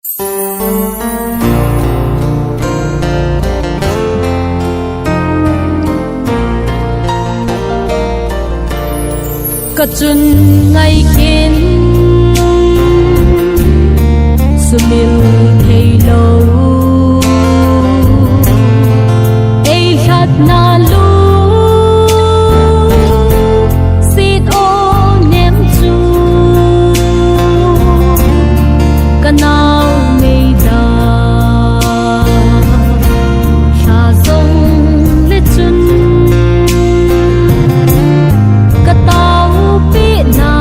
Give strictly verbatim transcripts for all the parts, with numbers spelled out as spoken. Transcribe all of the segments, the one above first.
Ka chun ngai kin sumil thei lo, ei khat na lu sit o nem chu ka nau mei da. Sa song le chun ka tau pi na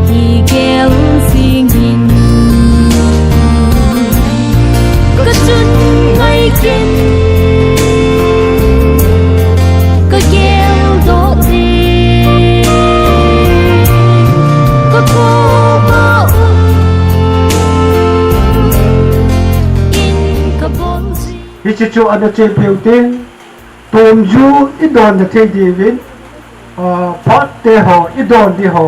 hi gel singin ka chun ngai kin ka gel do te ka ko ba u in ka bong si. Hiche chu ana chen peu tin, tomju i don na thei diuvin, ah, phat te ho, i don di ho.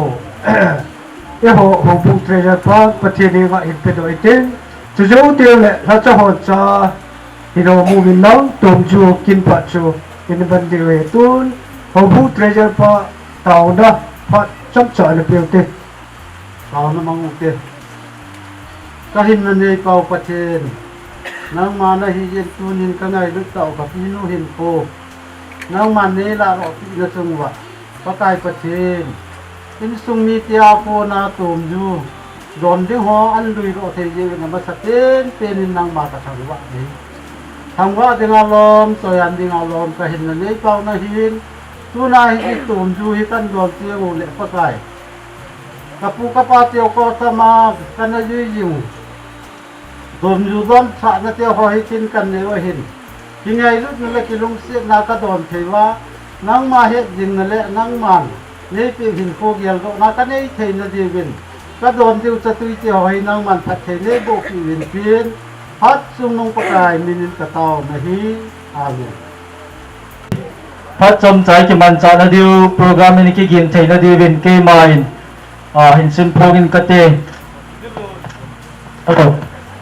Eiho, houbung treasurer pa, Pathen henga hin pe doh i tin. Chu jou teng le, lhacha hon cha, hin ho mu min nang, tomju kin phat chu, in ban diu ahi tun. Houbung treasurer pa, taona, phat chomcha ana peu te. Taona mang u te. Ka hinna nei pau Pathen, nangma nahi jeh in tunin ka ngailut tau ka pinu hinkho, nangman nei lah lou pi na chung uva, Pakai Pathen, insung mite a kona tomju don ding ho an lui lou thei jeh in amasa penpen in nangma ka thangvah e. Thangvah dinga lom, toiyan dinga lom, ka hinna nei pau nahin, tuna hi tomju hi kan don teng u le Pakai, ka pu ka pa teu kosama kana jui jing u. Tomju don thahna teu ho hi tin kan nei u ahin, kingailutna le kilungsetna ka don thei uva, nangma hetjingna le nangman neipeh hinkho geldohna ka nei theina diuvin, ka don diu chatui te ho hi nangman phatthei neiboh peh uvin tin, Hatchungnung Pakai minin ka taona ahi. Amen. Phat chomcha i kimanchah na diu, program in i kigin theina diuvin keiman, ah, hin simphong in kate. Hello.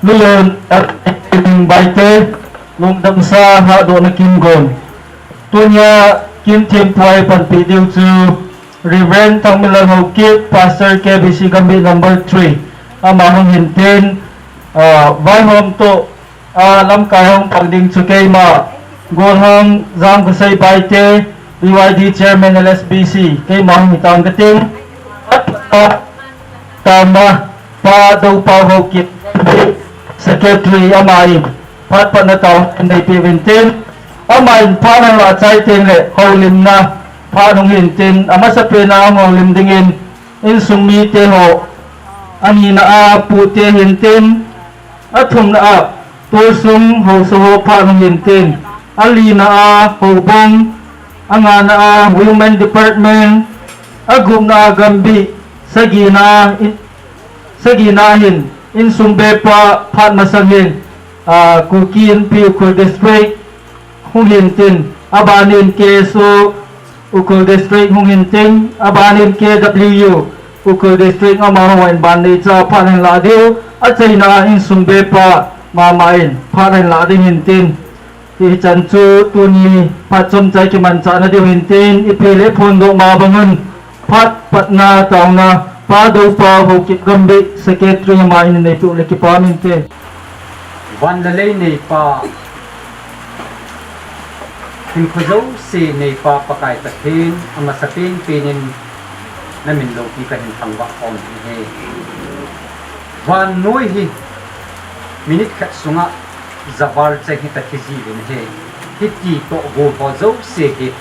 Lulun, eh, Baite, Lungdamsa, Hahdohna Kimgon. Tunia, Kimthempu a panpi diu chu, Reverend Thangminlal Haokip, Pastor K B C Gambih number three. Ama hung hin tin, ah, vaihom toh, ah, lamkai hung pang ding chu keima, Golhang Jangkhosei Baite, B Y D Chairman L S B C, keima hung hi tan kating. Tama, Pa Doupau Haokip, Secretary ama in, phat patna taona nei peh uvin tin, ama in phat ana lah chai teng le, houlimna, phat hung hin tin, amasa pen a hung houlim dingin, insung mite ho, anina a Pu te hin tin, athumna a Tolsung haosa ho phat hung hin tin, alina a Houbung, angana a Women Department, agupna a Gambih, sagina a in, sagina a hin, insung bepa phat masang hin, ah, Kuki Inpi Ukhrul District, hung hin tin, abanin K S O Ukhrul District hung hin tin, abanin K W U Ukhrul District amaho in ban neicha phat hin lah diu, achaina a insung bepa mama in phat hin lah ding hin tin. Hichan chu tuni phat chomcha i kimanchah na diu hin tin, ipi le phondoh ma bang un, phat patna taona, Pa Doupau Haokip Gambih Secretary ama in nei peh u le kipah inte. Van le lei neipa, hinkho jouse neipa Pakai Pathen, amasa penpen in na min loupi ka hin thangvah khom ding ahi. Vannoi hi minute khat sunga javal cheng hi ka thi jiuvin ahi. Hiti toh gol ho jouse hi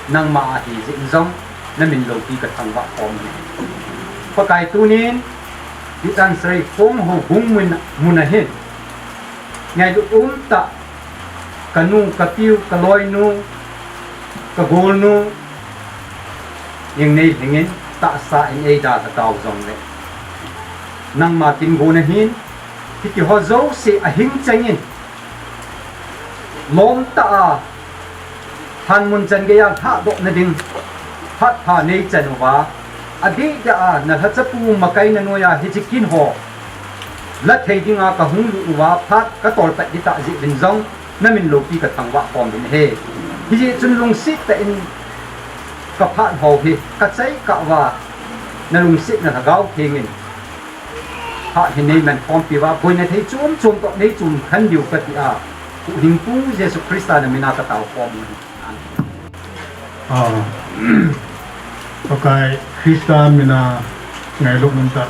nangma ahi jeh in jong na min loupi ka thangvah khom ding ahi. Pakai tunin, Bidang Sareikhong Houbung mun, mun a hin, ngailut umtah, ka nu, ka piu, ka loinu, ka golnu, jeng nei lhingin, tahsa in eida ka tao jongle, nangma kin gon ahin, hiti ho jouse ahing chengin, lom tah a, hanmun chan geiya lhahdoh na ding, phat pha nei chan uva, Adeh dia a, nalhachapu makai nanoiya hiche kin ho la thei dinga kahung lut uva phat katol pat ding tah jeh uvin jong, namin loupi kathangvah khom uvin ahi. Hijeh chun lungset tah in kaphat ho hi kachai kah uva, nalungsetna Lhagao Theng in phat hi neiman khompi uva, boina thei chom chom toh neichom khen diu kati a, Huhhingpu Jesu Christa namin a katao khom uvin ahi. Amen. Ah, Pakai Christa mina ngailutna umtah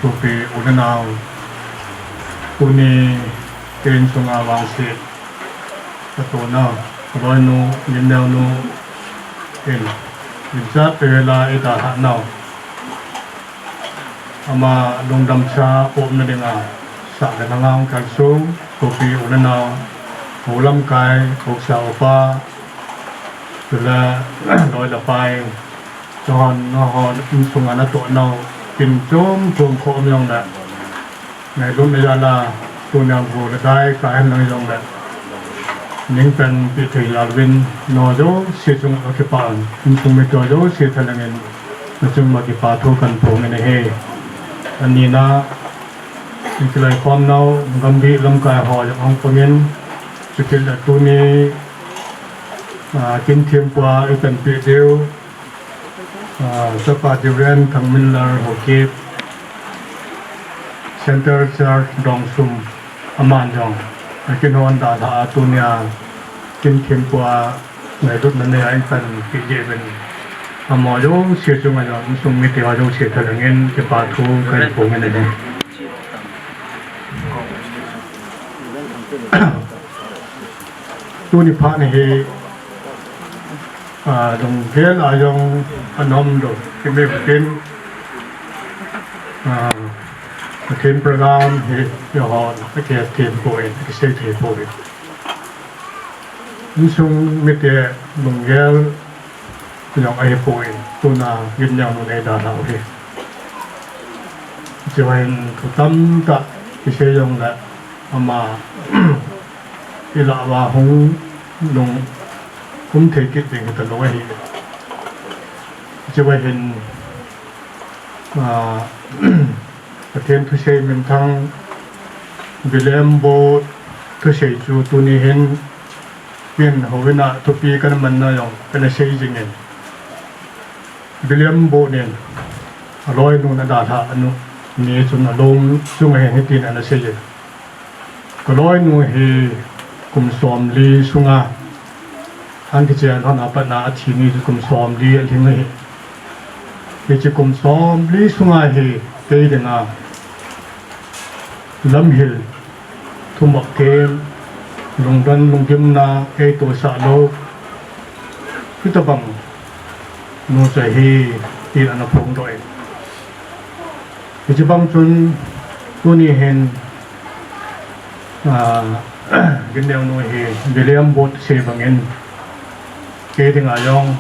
sopi u le nao, tuni kei insunga vangset katohna, kaloinu, Ginneonu in, in chat pe vela eidalhah nau, ama lungdamcha umna dinga sah le lhanga hung kalsong sopi u le nao, hou lamkai, haosa upa, chule loi le pai, chonhon, nahon insunga natoh nau, kin chom chom khom jongle, ngailutna jal a, tunia bu le dai kahen lang jongle, ning panpi thei jal uvin, nao jouse chunga kakipah in, insung mite jouse thalheng in, nachung uva kipa thu kahin phong in ahi. Anina, in kiloi khom nau, gamgi lamkai ho jong ahung pang in, chutile tuni, ah, kin thempua eipanpi diu, ah, Chapa Reverend Thangminlal Haokip, Central Church Dongsum, aman jong, ah, kin hon dalhah a tunia, kin thempua ngailutna neiya eipanpi jeh uvin, amaho jouse chunga jong, insung mite ho jouse thalheng in, kipa thu kahin phong in ahi. Tuni phat hi, ah, lunggel a jong anom lou, kei mei tin, ah, Pathen program hi, eiho, akithem poi, akisei thei poi. Insung mite lunggel jong ahipoi, tuna Ginneonu in eidalhah u hi. Hiche vang hin thu tamtah kisei jongle ama ilah uva hung lung um thei kit ding hitalou ahi. Hiche vang hin, ah, Pathen thusei minthang William Booth thusei chu tuni hin kin houin a thupi kana manna jong kana sei jingin, William Booth in aloinun adalhah anu ni chun alung chunga hin hitin ana sei e. Kaloinu hi kum somli sunga, ahin kichen lhon a pat a athi ni chu kum somli alhing ahi. Hiche kum somli sunga hi kei dinga lamhil, thumop them, lungdon lunggimna eitosah lou, hitobang nu chu ahi, tin ana phongdoh e. Hiche bang chun tuni hin, ah, Ginneonu hi William Booth sei bangin, kei dinga jong,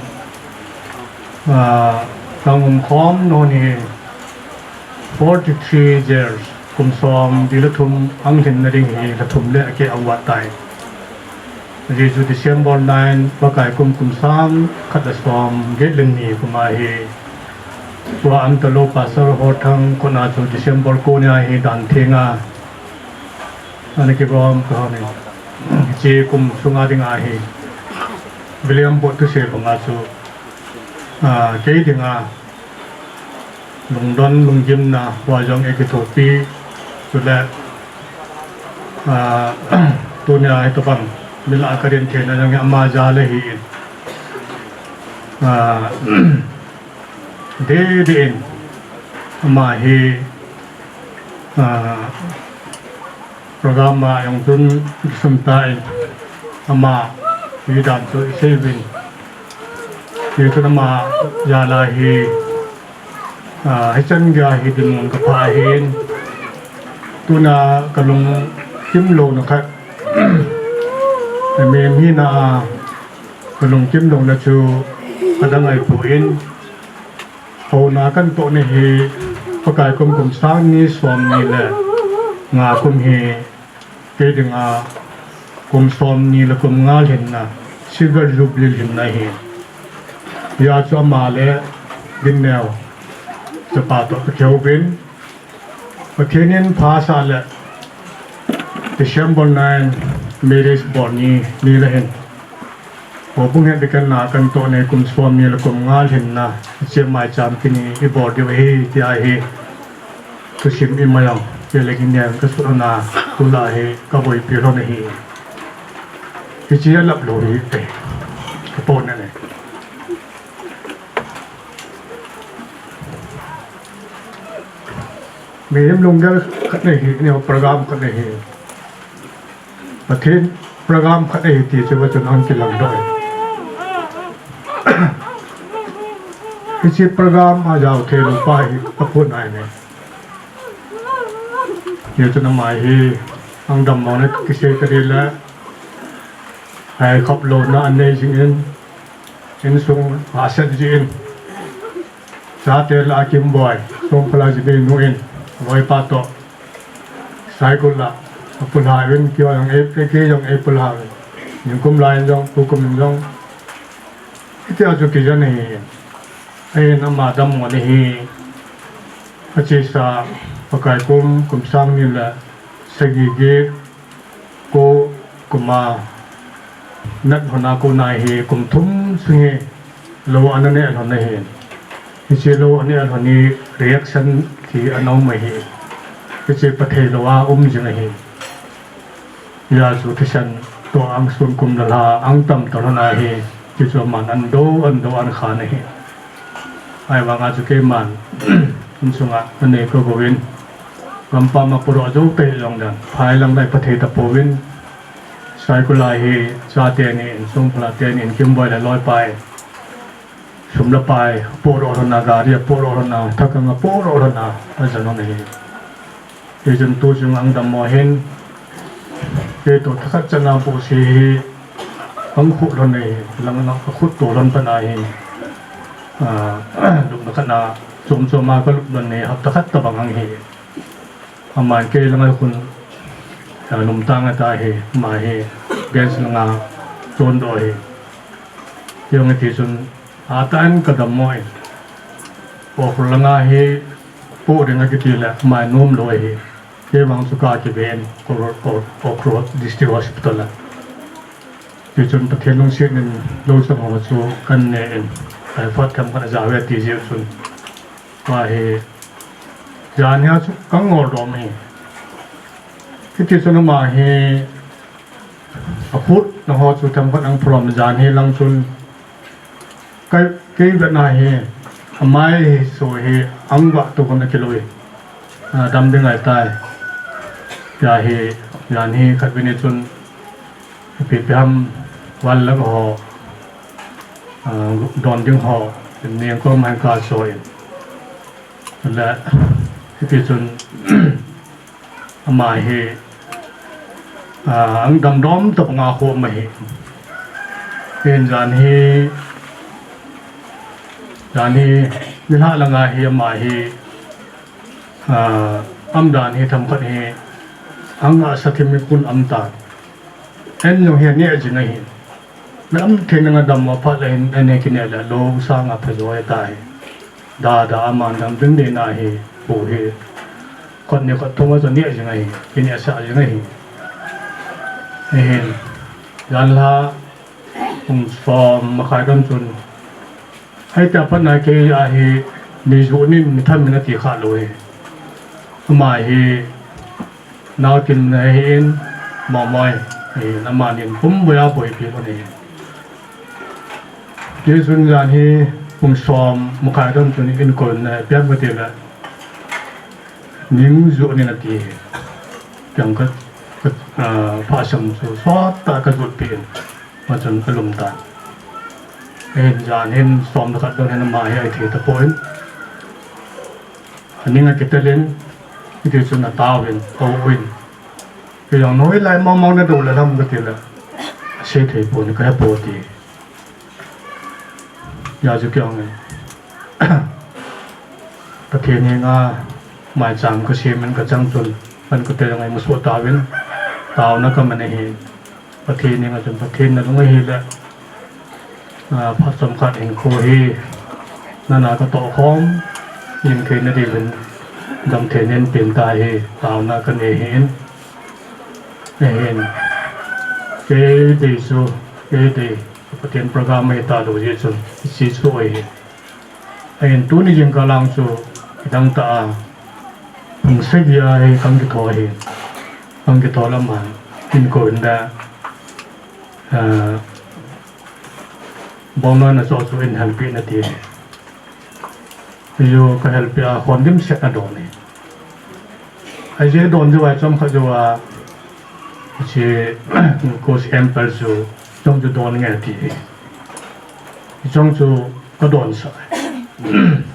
ah, kahin umkhom nau hi forty-three years, kum somli le thum ahung lhinna ding hi lha thum le akeh aum tai. Ajeh chu December nine, Pakai kum kum sang khat le somget le ni kum ahi. Tua umtalou Pastor Hothang kona chu December ko nia hi dan thenga ana kigom kahi. Hiche kum sunga dinga hi William Booth thusei banga chu, ah, kei dinga lungdon lunggimna hoa jong eikithopi, chule, ah, tunia hitobang milah a kadin theina jong hi ama jal ahin, ah, deh deh in ama hi, ah, program a jong tun sun tan ama hi dan chu isei uvin. Hichun ama jal a hi, ah, hichan geiya hi dinmun kapha ahin. Tuna kalungkim louna khat, mi, mi hina a kalungkim louna chu adang ahipoi. Houna kanatohna hi Pakai kum kum sang ni somni le nga kum hi kei dinga kum somni le kum nga lhinna, Silver Jubilee lhinna ahi. Hia chu ama le Dinneo, chapa toh kakihou uvin, Pathen in pha asah le December nine, Marriage Bond ni, ni le hin. Houbung het ding kana kan toh nei kum som ni le kum nga lhinna, hiche maicham kini ibol diu ahi, tia hi. Thusim ima jong, kei le kei nia kasut lhon a, tulai hi kaboipi lhon ahi. Hiche alap lou hi, eh, kapo na ne. Mihem lunggel khat nei hi, ni program khat nei hi. Pathen program khat nei hi ti chu va chun hung kilang doh. Hiche program a jao thei lou pa hi kapo na ne. Hichun ama hi, hung dammo na kisei tading le, haikhop louna anei jing in, insung hahsat jin, chate lah a Kimboi, Songphala jibei nu in, loipa toh, Saikul lah a apulha uvin, kei jong ei, kei jong eipulha uvin, nikum lai in jong, tukum in jong, hitia chu kijen ahi. Ahin ama dammo na hi, achesa Pakai kum, kum sang ni le sagi get, ko kuma nat lhon a kona hi kum thum sung hi lou ana neh lhon ahi. Hiche lou aneh lhon hi reaction ti ana um ahi. Hiche pa thei lou a um jing ahi. Hijeh chun thisan toh angsung kum le lha angtam ta lhon ahi. Hichu aman ana do, ana do ana khan ahi. Ahivanga chu keiman insunga anei kagouvin, gampam a podoh jou tahih jongle, phai lang lai pa thei tapouvin, Saikul a hi chate ni in, Songphala teni in, Kimboi le loipa in, sum le pai apodoh lhon a, gari apodoh lhon a, thakang apodoh lhon a, ajen lhon ahi. Hichun tuchung hung dammo hin, kei toh thakhat chan a bouseh hi ahung khuh lhon ahi, lang lang akhut to lhon pan ahi. Ah, lupna khat a chom chom a kalup lhon ahi, hapta khat tabang ahi. Aman kei langa khun, ah, lum tang ata hi, ama hi bench langa chondoh ahi. Kei jong hitichun, atah in kadammo in, Ukhrul langa hi poh ding akiti le, ama nom lou ahi. Kei vang chu kakiven, Ukhrul, Ukhrul District Hospital a. Hichun Pathen lungset in lou chang ho chu kaneh in, typhoid themkhat ajao e ati jeh chun, ahi, jan hia chu kangol dom ahi. Hitichun ama hi akhutna ho chu themkhat ahung phalom, jan hi lang chun kei, kei vetna hi, amai hi so hi ahung vah tou kon akilou e. Ah, dam ding ahitai. Tia hi, jan hi khatvei ni chun, ipi ipi ham val lang ho, ah, don ding ho, ningkol mai kaso in. Le, hitichun, ama hi, ah, ahung damdom tabang a khom ahi. Hin jan hi, jan hi, nilhah langa hi ama hi, ah, umdan hi themkhat hi, ahung hahsa thim hi kon um tan. An jong hi aneh jing ahi. Lam thei nanga dammo phat le hin, an hi kineh le lou sanga phajo ahitai. Dada aman dam ding ding ahi, pu hi. Khut ni khut thum a chu neh jing ahi, kinehsah jing ahi. Ahin, janhi, pung som makhai don chun. Hitia pat na kei a hi, ni juh nin, ni tham in ati kha lou hi. Ama hi, Naotin na hi in, Momoi, hi, amanin pum boiya boipi lhon ahi. Kei chun janhi pung som makhai don chun in kon na, ipi ham kati le, ning juh nin ati hi. Kei jong ka, ka, ah, phasam chu sot tah a kajutpi in. Ama chun alum tan. Hin jan hin som le khat don hin ama hi athei tapon. Aning akitel in, hitichun ataovin, auvin. Kei jong hoilai mong mong nadou le ham kati le, asei thei pon, kahe poi ti. Hijeh chun kei jong in, Pathen henga maicham kasem in kachang chun, pan kate jong imusoh tauvin, taona kaman ahi. Pathen henga chun Pathen nalung ahile, ah, phat chomkhat hinkho hi, nana katoh khom in kei nadiuvin damthei nin pin ta hi, taona kanei ahin. Ahin, kei dei chu, kei dei, Pathen program ahi talou jeh chun, hiche chu ahi. Ahin tuni jingkah lang chu, kidang tah a, pung sagi a hi kan kitho ahi. Kan kitho lam a, in ko in da, ah, Bongloina chu chu in helpeh nati. Ju ka helpeh a, hon dimset na don e. Ajeh don jou a chomkhat jou a, hiche, course ample chu, chong chu don nge ti. Chong chu ka donsah.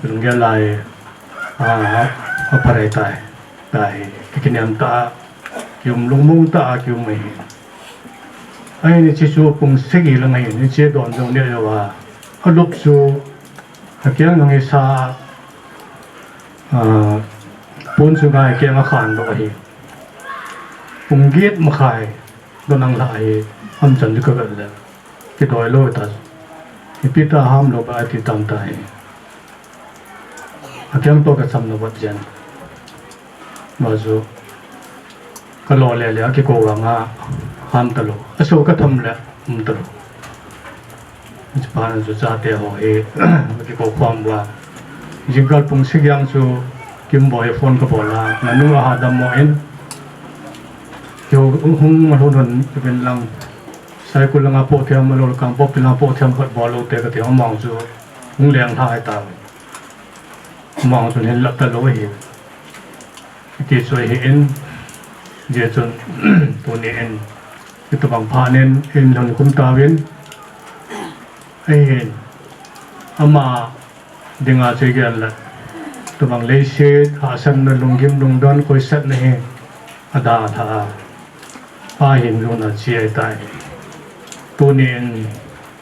Lunggel lai, a, apharai tai. Tai, kikinem tah a, kium lungmong tah a, kium ahi. Ahin hiche chu pung sagi lang ahin, hiche don jou neh jou a. Alup chu, akeng nung hisa, a, pon chu ngai akeng akhan doh ahi. Pung get makhai, don ang lha ahi, amchan chu ka vet le. Kidoi lou ta. Ipi ta ham lou ba ti tam ta ahi. Akeng toh kachamna vat jen. Machu, kalo le le, akikou vang a, ham talou. Aso katham le, um talou. Hiche pa chu chate ho hi, akikou khom uva. Jingkah pung sagi a chu, Kimboi phone kabol a, nanu aha dammo in. Kihou hung ma lhun hon, ven lang. Saikul langa po thiam, alol Kangpokpi langa po thiam khat bol lou te kati, amang chu, hung leng lha ahi ta. Amang chun hin lap talou ahi. Hiti chu ahin, hijeh chun, tuni in, hitobang phat in, in lhun khum tauvin, ahin, ama dinga chu igel le, hitobang leiset, hahsatna, lunggim, lungdon, koisatna hi, adalha a. Ahin lungna chi ahitai. Tuni in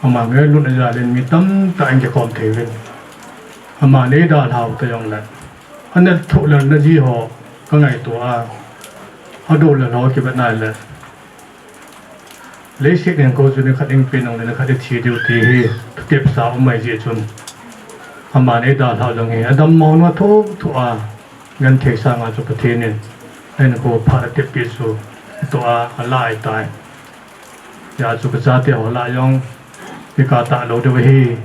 ama ngailutna jal in mi tamtah in kikhom thei uvin. Aman eidalhau ta jongle. Anat thoh lelna ji ho kangaito a. Adou lel ho kivet nai le. Leiset in kou chu nikhat in pen nung le nikhat ithi diu ti hi thutep sa um mai jeh chun. Aman eidalhau jong hi adammo na thoh thoh a. Genthei sanga chu Pathen in, ahin kho phat atep pi chu, atoh a, alai tai. Hijeh chun kachate ho lah jong, ikah talou diu ahi.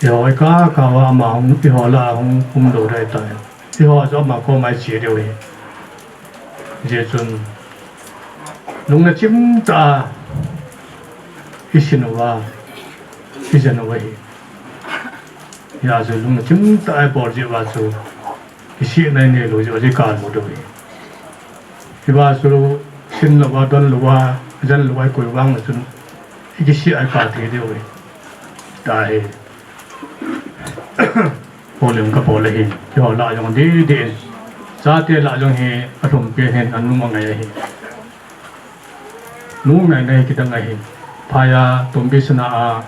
Eiho ikah kah uva ama hung, eiho lah a hung um lou ding ahitai. Eiho chu ama koma iche diu ahi. Hijeh chun, lungna chimtah a, isin uva, ijen uva ahi. Hijeh chun lungna chimtah a ibol jeh uva chu, kisihna inei lou jeh uva chu ikah lou diu ahi. Hiva chu sin louva, don louva, jen louva ikoi vang le chun, ikisih a ikah thei diu ahi. Tahi. Bol ding kabol ahi. Keiho lah jong didi in. Chate lah jong hi alhumpi hin anu angai ahi. Nu ngaina hi kidang ahi. Phai a Tombi Sina a,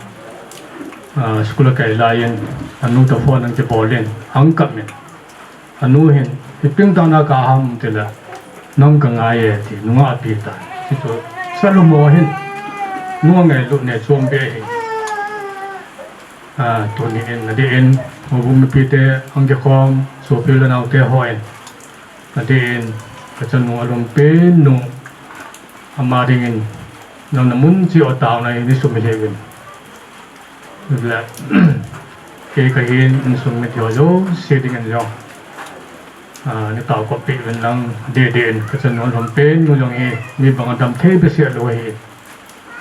a, school akai laiyin, anu toh phone ana kibol in, ahung kap in. Anu hin, ipi tah a na kap ham tile, nang kangai e ti, nungah api tai. Hichu, salu mo hin, nu angailut ne chom be hi. A, tuni in, adeh in, houbung mipite, ahung kikhom, sopi le naote hon. Adeh in, kachanu alhumpi nu, ama dingin, nang na mun cheh a taona in isumil hih uvin. Le, kei kahin, insung mite ho jouse dingin jong. A, neitao kop peh uvin lang, adeh deh in, kachanu alhumpi nu jong hi, mi bang a damthei behseh lou ahi.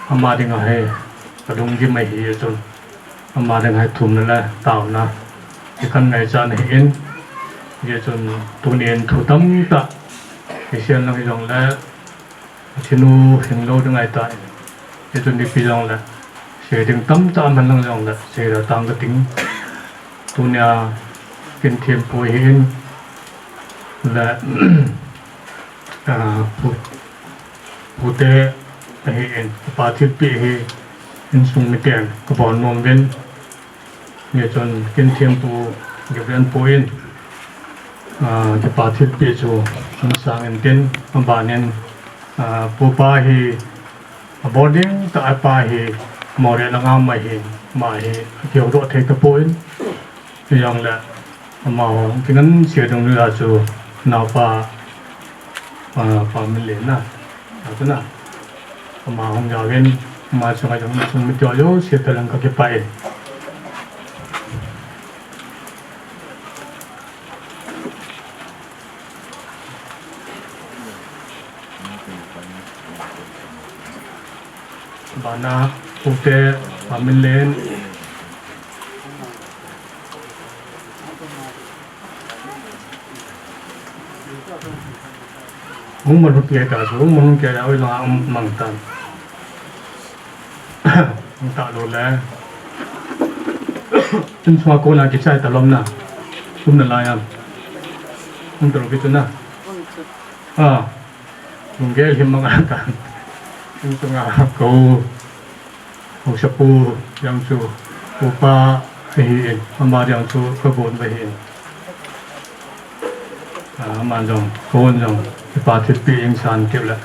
Ama dinga hi, kalunggim ahi jeh chun. Ama dinga hi thumna le taona hi kangaichat ahin. Hijeh chun tunin thu tamtah hi seilang jongle, athinu hinglou ding ahitai. Hijeh chun ipi jongle, sei ding tamtah aman lang jongle, seida tang kating. Tunia kin thempu ahin. Le, a, pu, pute ahin, kipa thilpeh hi insung miten kabol nom uvin. Hijeh chun kin thempu Gabriel pu in, a, kipa thilpeh chu hung sang intin, abanin, a, pupa hi abol ding tah a pa hi Moreh langa um ahin, ama hi akihoudoh thei tapon, Hijongle, amaho, kingansia dungjuiya chu, naopa, ah, Pa Minlen na, atu na, amaho jaovin, ama chunga jong, insung mite ho jouse tah lang kakipah e. Bana, pute, Pa Minlen. Hung manhun kei ta chu, hung manhun kei ta, oi la, um, mang tan. Hung ta lou le. Insunga kona kichai ta lom na. Sum na la yam. Hung ta lou kitu na. Ah. Lunggel himang atan. Insunga ko, haosapu jong chu, upa ahin, ama jong chu kagon ahin. Ah, ama jong, kon jong, kipa thilpeh in san keu le,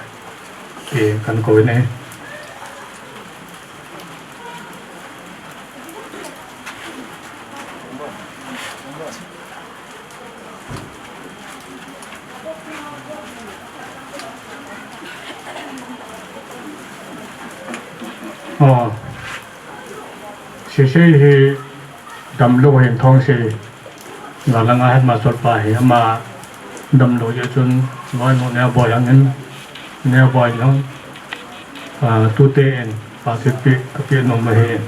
ke kan ko in e. Oh. Sisei hi damlou hin Thongsei. Lalanga headmaster pa hi ama damlou jeh chun loi nu Neoboi angin Neoboi jong, ah, tute in pa thilpeh kapeh nom ahi.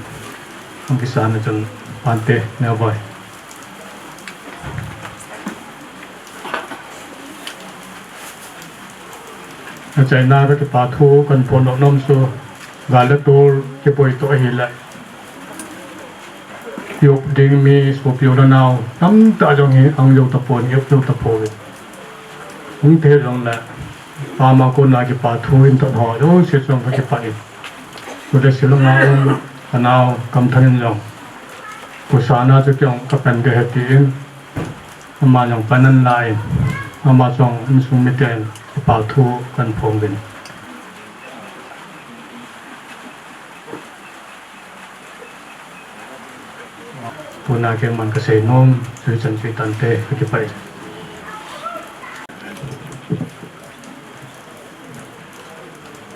Hung kisan a chun pante Neoboi. Achaina a kipa thu kahin phon nom chu, gal le tol kiboi toh ahile, i-up ding mi sopi u le nao tamtah jong hi ahung jou tapon, i-up jou tapon. Hung thei jongle, ama kona kipa thu hin thot ho jouse chunga kakipah e. Chule shillong a um kanao Kamthan in jong, khosa na chu kei jong kapan ding ahi tin, ama jong pan ahin la in, ama chunga insung miten kipa thu kahin phong uvin. Tuna keiman kasei nom chu hichan chu tante, kakipah e.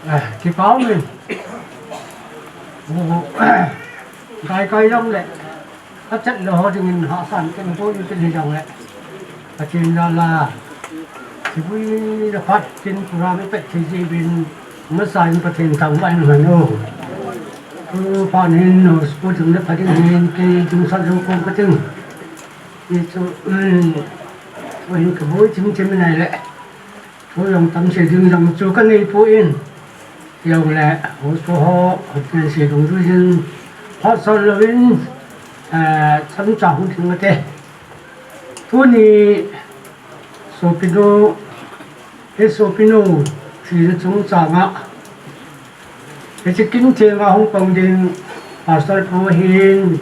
Ah, kipa umin. Kai kai jongle, kachat lou ho dingin hahsat in kabol u tin hijongle, Pathen jal a, thivui le phat tin program ipet thei jeh uvin, masa in Pathen thangvah in umhen o. Tuphat hin hospital le pha ding hin kei dungsah jou kom kating. Hichu, um, tuhin kaboi chim chim in ahile, thu jong tam sei ding jong chu kanei poi. Hijongle, hospital ho, hospital sei dungjuiyin, phatsah louvin, eh, chomcha hung ding ate. Tuni, sopinu, hi sopinu, thina chungchanga, hiche kin thenga hung pang ding, Pastor pu hin,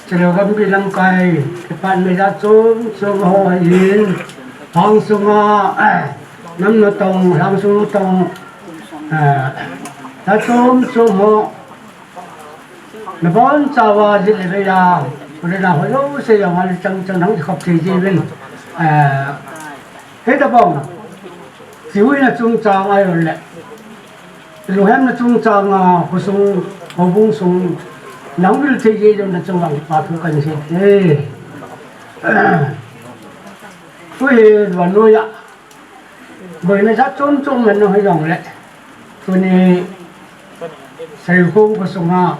chule gamgi lamkai, department jat chom chom ho hin, lhang sunga, nam natong, lhang sung natong, eh, jat chom chom ho, nabonchauva jin le veiya, kule na ho jouse jong a chang chang nang khop thei jiuvin, eh, hitobang, chihuina chungchang ahilou le, lunghemna chungchanga, khosung, houbung sung, nang vil thei jeh jong na chunga kipa thu kahin sei e. Tuhi vannoi a, boina jat chom chom man nung hijongle, tuni Seikhong khosunga,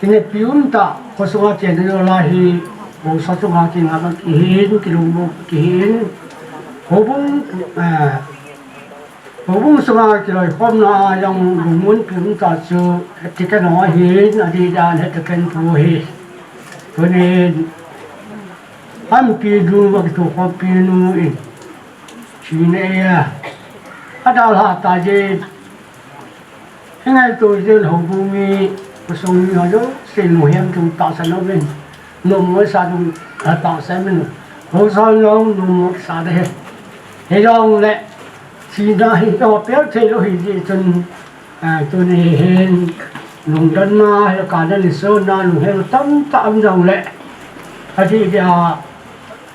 kineppi umtah khosunga chenna jol a hi, haosa chunga kingah kihin, kilungmong kihin, houbung, eh, houbung sunga kiloikhomna a jong lungmonpi umtah chu, Hetiken ho ahin, adeh dan Hetiken pu hi. Tunin, aumpi nu, akithokhompi nu in, thina eia, adalhah tah jeh in, hingaito jeh in houbung mi, khosung mi ho jouse lunghem ding tahsan uvin, nommo sa ding, a tahsan uvin, haosa jong nommo sa ding ahi. Hijongle, thina hi kapel thei lou hijeh chun, ah, tuni hin, lungdonna, hi kana nisona, lunghem tamtah um jongle, Adih dia,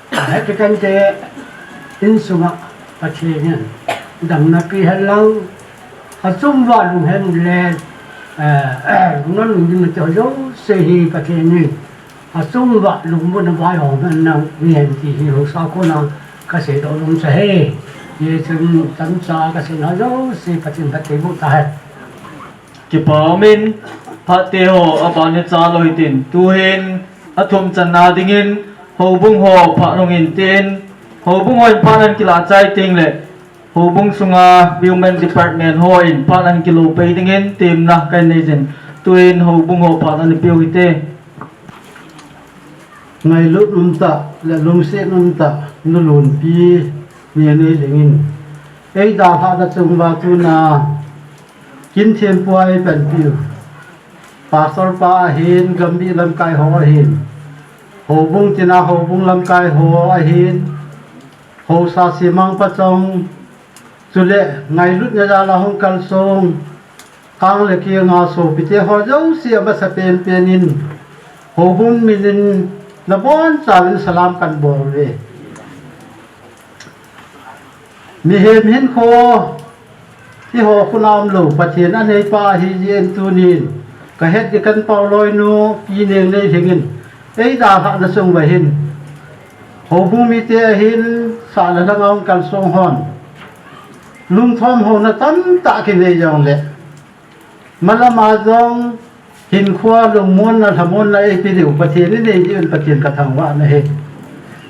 heti kante insunga Pathen in damna pi hen lang, achung uva lunghem le, eh, lungna lungdimna te jouse hi Pathen in achung uva lungmonna vaihom hen lang, mihem ti hi haosa kona kasei doh nom chu ahi. Hichun tamcha kaseina jouse Pathen phatthei boh tahen. Kipa umin, phat teho, abana chalou hitin, tuhin, athum channa dingin, houbung ho phat hung in tin, houbung hon phat ahin kilah chai teng le, houbung sunga Women Department hon phat ahin kilou pei dingin, temna kahin nei jin, tuhin houbung ho phat ahin peh u hite. Ngailut umtah, le lungset umtah, Nu Lunpi, Nenei Lhing in. Eidalhah na chung uva tuna, kin thempu a eipanpiu. Pastor pa ahin, gambih lamkai ho ahin. Houbung tina houbung lamkai ho ahin. Haosa Simang Pachong. Chule, ngailutna jal a hung kalsong. Kang le keng a sopite ho jouse amasapen pen in. Houbung min in nabonchauvin salam kahin bol uve. Mihem hinkho, eiho khut a umlou, Pathen aneipa ahijeh in tunin, kahet ding kan paoloi nu, Pi Nenei Lhing in, eidalhah na chung uva hin, houbung mite ahin, sah le lhang a hung kalsong hon, lungthom houna tamtah kinei jongle, malam a jong, hinkho a lungmonna, lhamonna eipe diu, Pathen inei diu in Pathen kathangvah na ahi.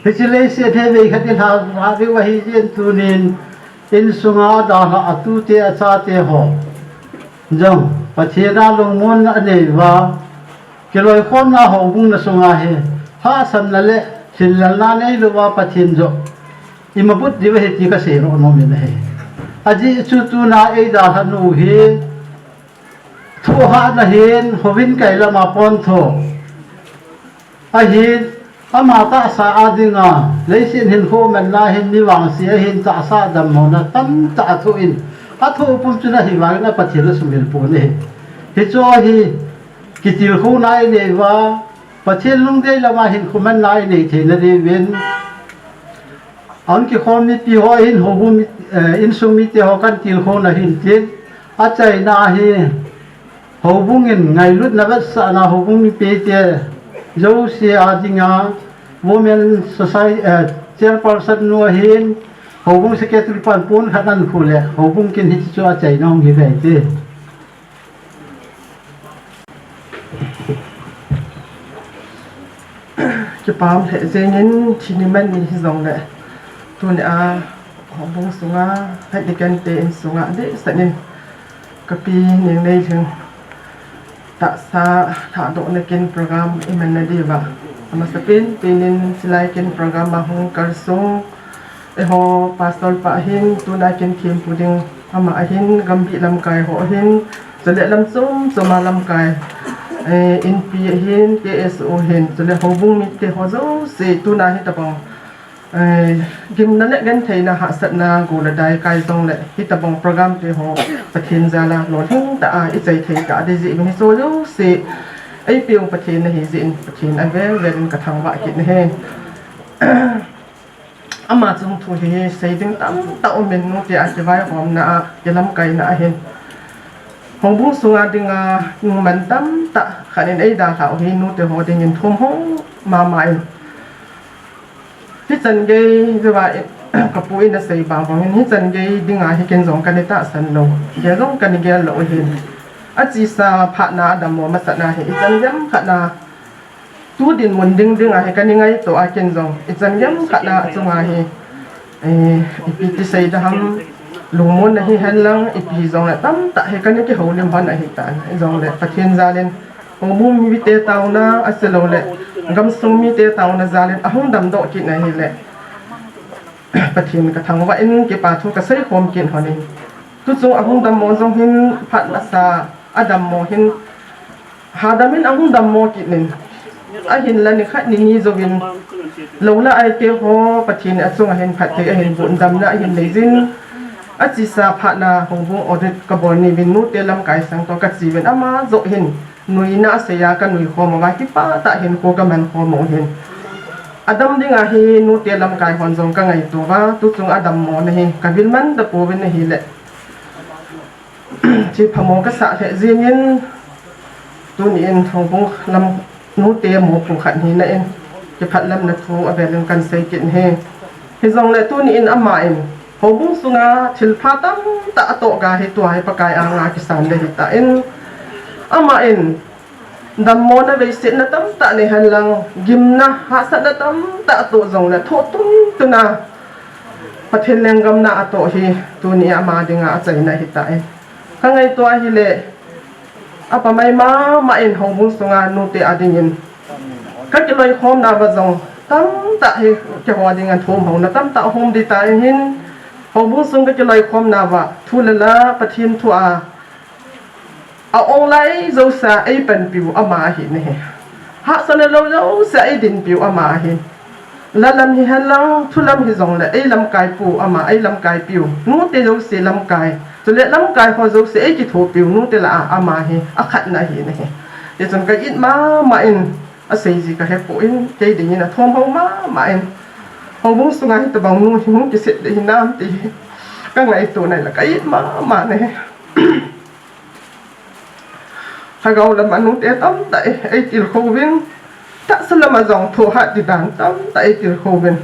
Hiche leiset hi veikhat ilha, lha diu ahijeh in tunin, insunga adalhah atute achate ho jong, Pathen a lungmonna anei uva, kiloikhomna houbung na sunga hi, hahsatna le lhinlelna neilou va Pathen joh, ima but diu ahi ti kasei doh nom in ahi. Ajeh chu tuna eidalhah nu hi, Thohhahna hin, houin kai lama pontho. Ahin, ama tahsa a dinga, leiset hinkho manna hin, mi vangse ahin, tahsa dammona tamtah athoh in, athoh pum chun ahivangin a Pathen asumil pon ahi. Hiche hi, kitilkhouna inei uva, Pathen lungdei lama hinkho manna inei theina diuvin, Ahung kikhom mipi ho hin houbung mi, eh, insung mite ho kahin tilkhouna hin tin, achaina hi houbung in ngailutna vetsahna houbung mipite jouse a dinga Women Society, eh, Chairperson nu ahin houbung secretary pan pon khat ahin khu le houbung kin hiche chu achaina hung hi ve ti. Kipa um lheh jengin, thini man ni hijongle, tunia houbung sunga, Hetiken te insunga, dehset in, kapi Nengnei Lhing tahsa lhahdohna kin program imanna diuva, amasapen penin hilai kin program a hung kalsong, Eiho pastor pa ahin, tuna kin thempu ding ama ahin, gamgi lamkai ho ahin, chule lam chom chom a lamkai, eh, Inpi ahin, K S O ahin, chule houbung mite ho jouse, tuna hitabang, eh, gimna le gentheina hahsatna gol a dai kai jongle, hitabang program te ho Pathen jal a lolhing tah a ichai thei tah ding jeh in hiche jouse, eipeu Pathen ahi jeh in Pathen a vel vel in kathangvah kit nahi. Ama chung thu hi sei ding tamtah umin, nute a kivaihomna a, kilamkaina ahin. Houbung sunga dinga, numan tamtah khat in eidalhah u hi nute ho dingin thum ho mama in. Hichan gei, hiva in, kapu in asei bang bangin, hichan gei dinga hi ken jong kana tahsan lou. Gel jong kana gel lou ahin. Achesa phatna adammo masatna hi, ichan gei khatna, Tu dinmun ding ding a hi kana ngaito a ken jong, ichan gei khatna chunga hi, eh, ipi ti sei ding ham, lungmonna hihen lang, ipi jongle tamtah hi kana kihoulim hon ahitan, jongle Pathen jal in, houbung mite taona, ahilouleh, gamsung mite taona jal in, ahung damdoh kit na hile, Pathen kathangvah in, kipa thu kasei khom kit hon in. Tuchung ahung dammo jong hin, phat masa, adammo hin, Hadam in ahung dammo kit in. Ahinla nikhat nini jouvin. Lou le ai te ho Pathen achunga hin phatthei ahin boh in damna ahin nei jin. Achesa phatna houbung audit kabol ni uvin nute lamkai sang toh kache uvin ama joh hin. Nuina asei a kanui khom uva kipah tah in kho kaman khom u hin. Adam dinga hi nute lamkai hon jong ka ngaito uva, tuchung a dammo na hi ka vil man tapouvin ahile, chi phamo ka sah lheh jingin, tuni in houbung lam nute mopo khat hina in kiphatlamna thu avelin kan sei kit ahi. Hijongle tuni in ama in houbung sunga thilpha tamtah atoh ga hi tua hi Pakai anga kisan le hitan, ama in dammo na veisetna tamtah nei henlang, gimna hahsatna tamtah atoh jongle thoh tuntuna Pathen lenggam na atoh hi tuni ama dinga achaina ahitai. Ka ngaito ahile, apamai mama in houbung sunga nute a dingin ka kiloikhomna uva jong tamtah hi keiho dinga thum houna tamtah hung ding tai hin, houbung sung ka kiloikhomna uva thu le la Pathen thu a a-ong lai jousea eipanpiu ama ahi nahi. Hahsatna lou jousea eidinpiu ama ahi. La lam hi henlang, thu lam hijongle eilamkaipu ama, eilamkaipiu nute jouse lamkai, chule lamkai ho jouse eikithopiu nute lah a ama hi akhatna ahi nahi. Hichun ka it mama in, asei ji ka hepon, kei dingin athum hou mama in, houbung sunga hitobang nu hi hung kiset ding hinam ti hi ka ngaito naile ka it mama nahi. Lhagao lama nute tamtah eitilkhouvin, tahsa lama jong thohhat ding dan tamtah eitilkhouvin,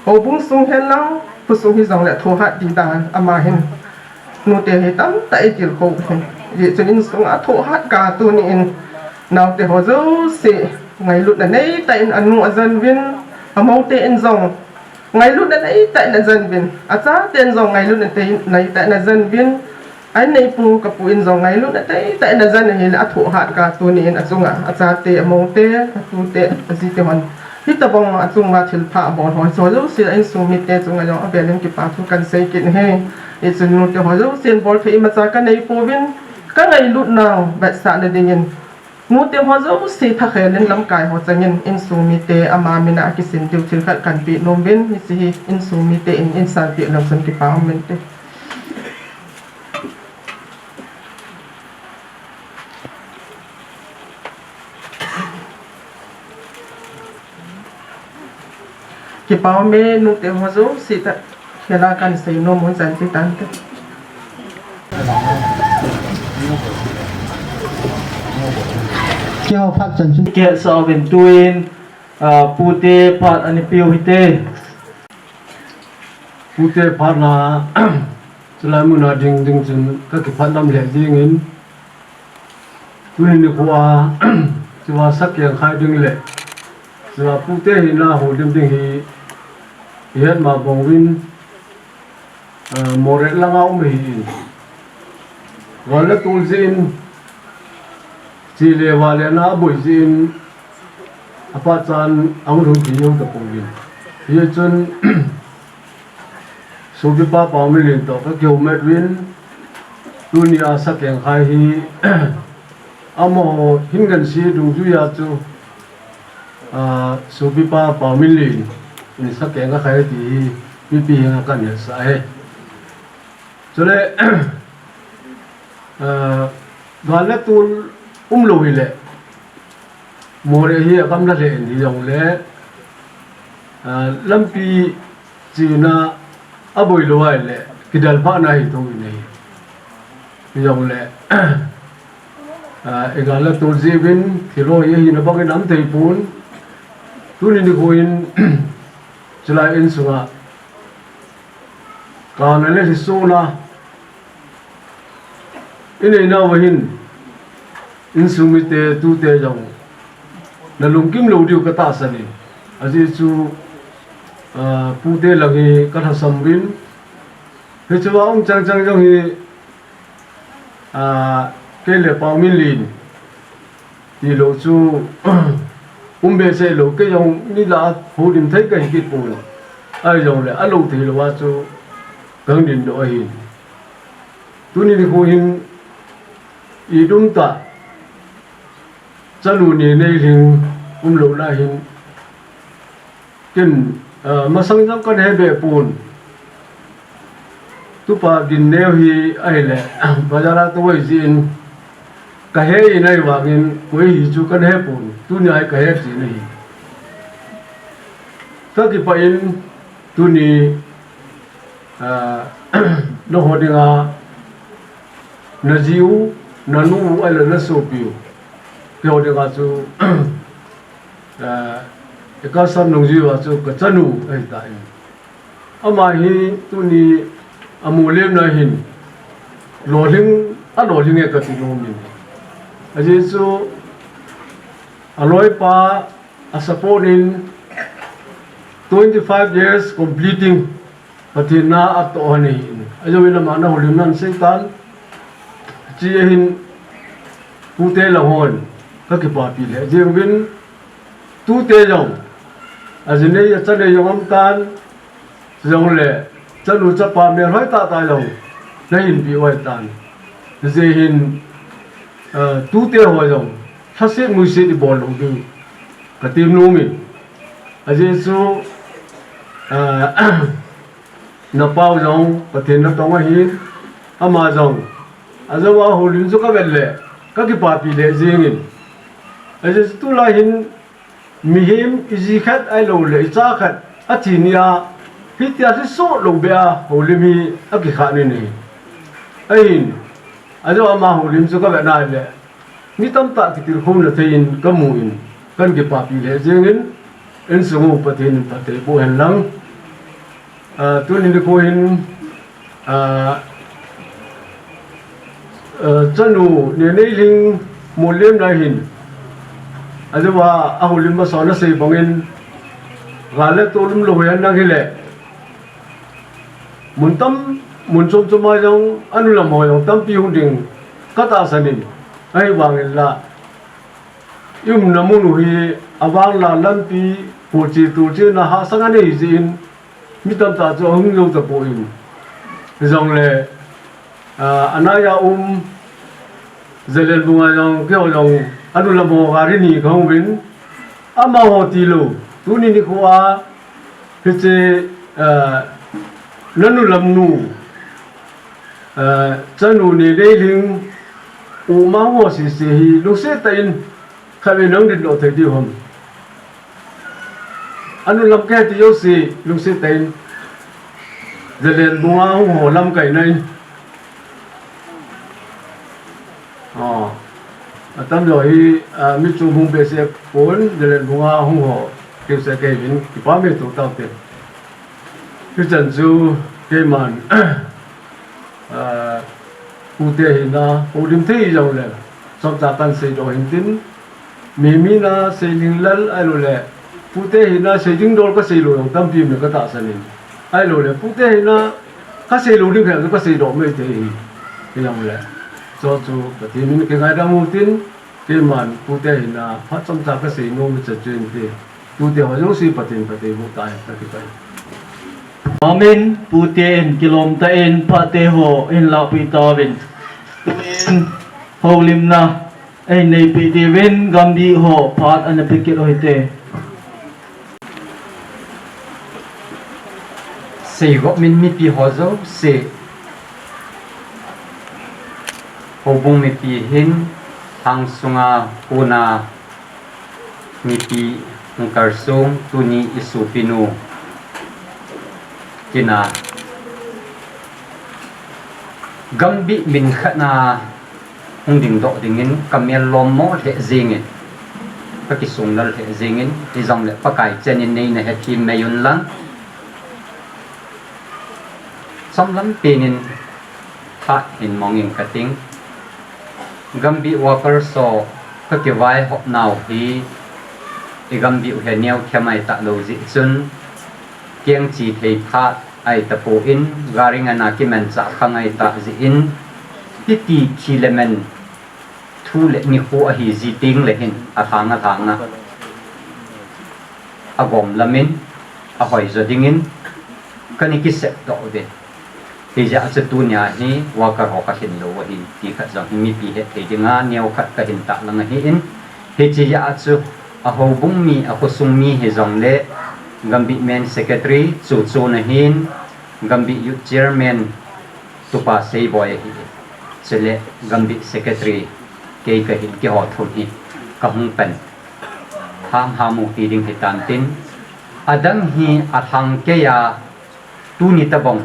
houbung sung henlang khosung hijongle thohhat ding dan ama hin nute hi tamtah eitilkhou hin. Hijeh chun insunga thohhat ga tuni in naote ho jouse ngailutna neitah in anu ajen uvin, amoute in jong ngailutna neitah in ajen uvin, achaten jong ngailutna neitah in ajen uvin, a-inneipu kapu in jong ngailutna neitah in ajen ahile athohhat ga tuni in achunga achate, amoute, atute, ajite hon hitobang achunga thilpha abol ho jouse a insung mite chunga jong avelin kipa thu kan sei kit ahi. Hichun nute ho jousen bolthei imacha ka neipouvin, ka ngailutnau vetsahna dingin nute ho jouse thakhel in lamkai ho changin insung mite ama mina akisin diu thil khat kan peh nom uvin, hiche hi insung mite in eisanpeh lou chun kipa um inte. Kipa ume, nute ho jouse thakhel a kan sei nom un chan ti tante. Kihou phat chan chu. Kihetsah uvin tuin, ah, pute phat ana peh u hite. Pute phat na, chulai muna ding ding chun ka kiphatlam lheh jingin, tuni nikho a, chua sakeng khai ding le chua pute hina houlim ding hi ihet ma bang uvin, ah, Moreh langa um ahin, gal le tol jeh in, che le vale na aboi jeh in, apachat chan ahung lhung thei jou tapouvin. Hichun, sopipa Paominlen toh ka kihoumat uvin, tunia sakeng khai hi, amaho hin ngansi dungjuia chu, ah, sopipa Paominlen in sakeng akhai ti hi mipi henga kan hetsah e. Chule, ah, gal le tol umlou hile, Moreh hi agamla lheh in hijongle, ah, lampi chena aboi lou ahile kidel phatna hi thou in ahi. Hijongle, ah, igal le tol jeh uvin thil ho hi ahina bangin aum thei pon. Tuni nikho in chulai insunga kana le lhisona inei nauva hin, insung mite tute jong nalungkim lou diu katahsan in. Ajeh chu, ah, pute lang hi kalhasam uvin, hichea um chang chang jong hi, ah, kei le Paominlen tilou chu, um behseh lou, kei jong nilhah houlim thei kahi kit pon. Ahijongle alou theilou a chu kahung dingdoh ahin. Tuni nikho hin, idum tah, chanu ni nei lhing umlou na hin, ken, ah, masang jong kana he beh pon. Tupa Ginneo hi ahile, bazar a tou ahi jeh in, kahe in ahivangin, koi hi chu kana he pon, tunia hi kahe jin ahi. Kakipah in tuni, ah, naho dinga, najiu, nanu, ahilou le nasopiu, keiho dinga chu, ah, Ekasam Nungjiu a chu kachanu ahitan. Ama hi tuni amulemna hin lolhing, alolhing e kati nomin. Ajeh chu aloipa a support in twenty five years completing Pathen na atoh ahi in. Ajouvin ama na houlimna seitan. Hiche hin pute lang hon kakipapi lheh jeng uvin, tute jong, ajinei, achanei jong umtan, jongle, chanu chapa melhoi tahtah jong nahin peh uve tan. Hijeh hin, eh, tute ho jong, lhaset muiset ibol lou diu kati nomin. Ajeh chu, eh, napau jong Pathen natong ahin, ama jong, ajouva houlim chu kavet le, kakipapi lheh jengin. Ajeh chu tulai hin, mihem iji khat ahilou le, icha khat, athi nia, hitia lhisoh lou beh a, houlim hi akikhah in ahi. Ahin, ajou ama houlim chu kavet na le, mi tamtah kitilkhouna thei in kamun, kakipapi lheh jengin, insung u Pathen in phatthei boh hen lang. Ah, tuni nikho hin, ah, ah, chanu Neneilhing molhemna hin, ajouva ahoulim masa a nasei bangin, gal le tol umlou hen lang hile, mun tam, mun chom chom a jong, anu lam ho jong tampi hung ding katahsan in, ahivangin la, iumna mun u hi avang la lampi, kolche tolche na hahsat anei jeh in, mi tamtah chu ahung jou tapon. Jongle, ah, anaiya um, Zalenbung a jong, keiho jong, anu lam ho gari ni kahung uvin, amaho tilou, tuni nikho a, hiche, ah, nanu lam nu, ah, chanu Neneilhing, u ma ho sese hi, lungset tah in, khatvei nahung dingdoh thei diu ham. Anu lam kati jouse, lungset tah in. Zalenbung a hung ho lamkai nai. Oh, atamjo hi, ah, mi chu hung behseh pon, Zalenbung a hung ho, kei se kei vin, kipah me tou taute. Hichan chu, keiman, ah, pute hina, houlim thei jongle, chomcha kahin seidoh hintin, mi mina seilhinglel ahilou le, pute hina seiding dol kaseilou jong tampi um e katahsan in. Ahilou le, pute hina kaseilou ding khat chu kaseidoh mai thei ahi, hijongle. Chu chu Pathen in kingaidam u tin, keiman pute hina phat chomcha kasei nom u chu chu inte. Tute ho jouse Pathen phatthei boh tahen, kakipah e. Amen. Pute in kilom tah in phatthei ho hin lahpeh tauvin. Tuin houlimna ahin neipeh diuvin Gambih ho phat ana pe kit u hite. Seigop min mipi ho jouse, houbung mipi hin, lhang sunga, kona, mipi hung kalsong, tuni isopinu tina Gambih min khat na hung dingdoh dingin kamel lommo lheh jengin, kakisung lal lheh jengin, hijongle Pakai chenin neina hethem mai unlang, chomlam penin phat hin mongin kating. Gambih workers ho kakivaihop nau hi, i Gambih u hi neokhem ahitalou jeh chun, kengche thei phat ahitapon, gari ngana kimanchah khang ahitah jeh in, hiti thi le man thu le nikho ahi ji tengle hin, alhang alhanga agom lamin ahoijo dingin kana kisepdoh uve. Hijeh a chu tunia hi worker ho kalhin lou ahi ti khat jong hi mipi hetthei dinga neokhat kahin tahlang ahin, hiche jeh a chu ahoubung mi, akhosung mi hijongle Gambih Men Secretary chu chu nahin, Gambih Youth Chairman Tupa Seiboi ahi, chule Gambih Secretary kei kahin, keiho thum hi kahung pan hamham u ti ding hitan tin, Adang hi alhang kei a, tuni tabang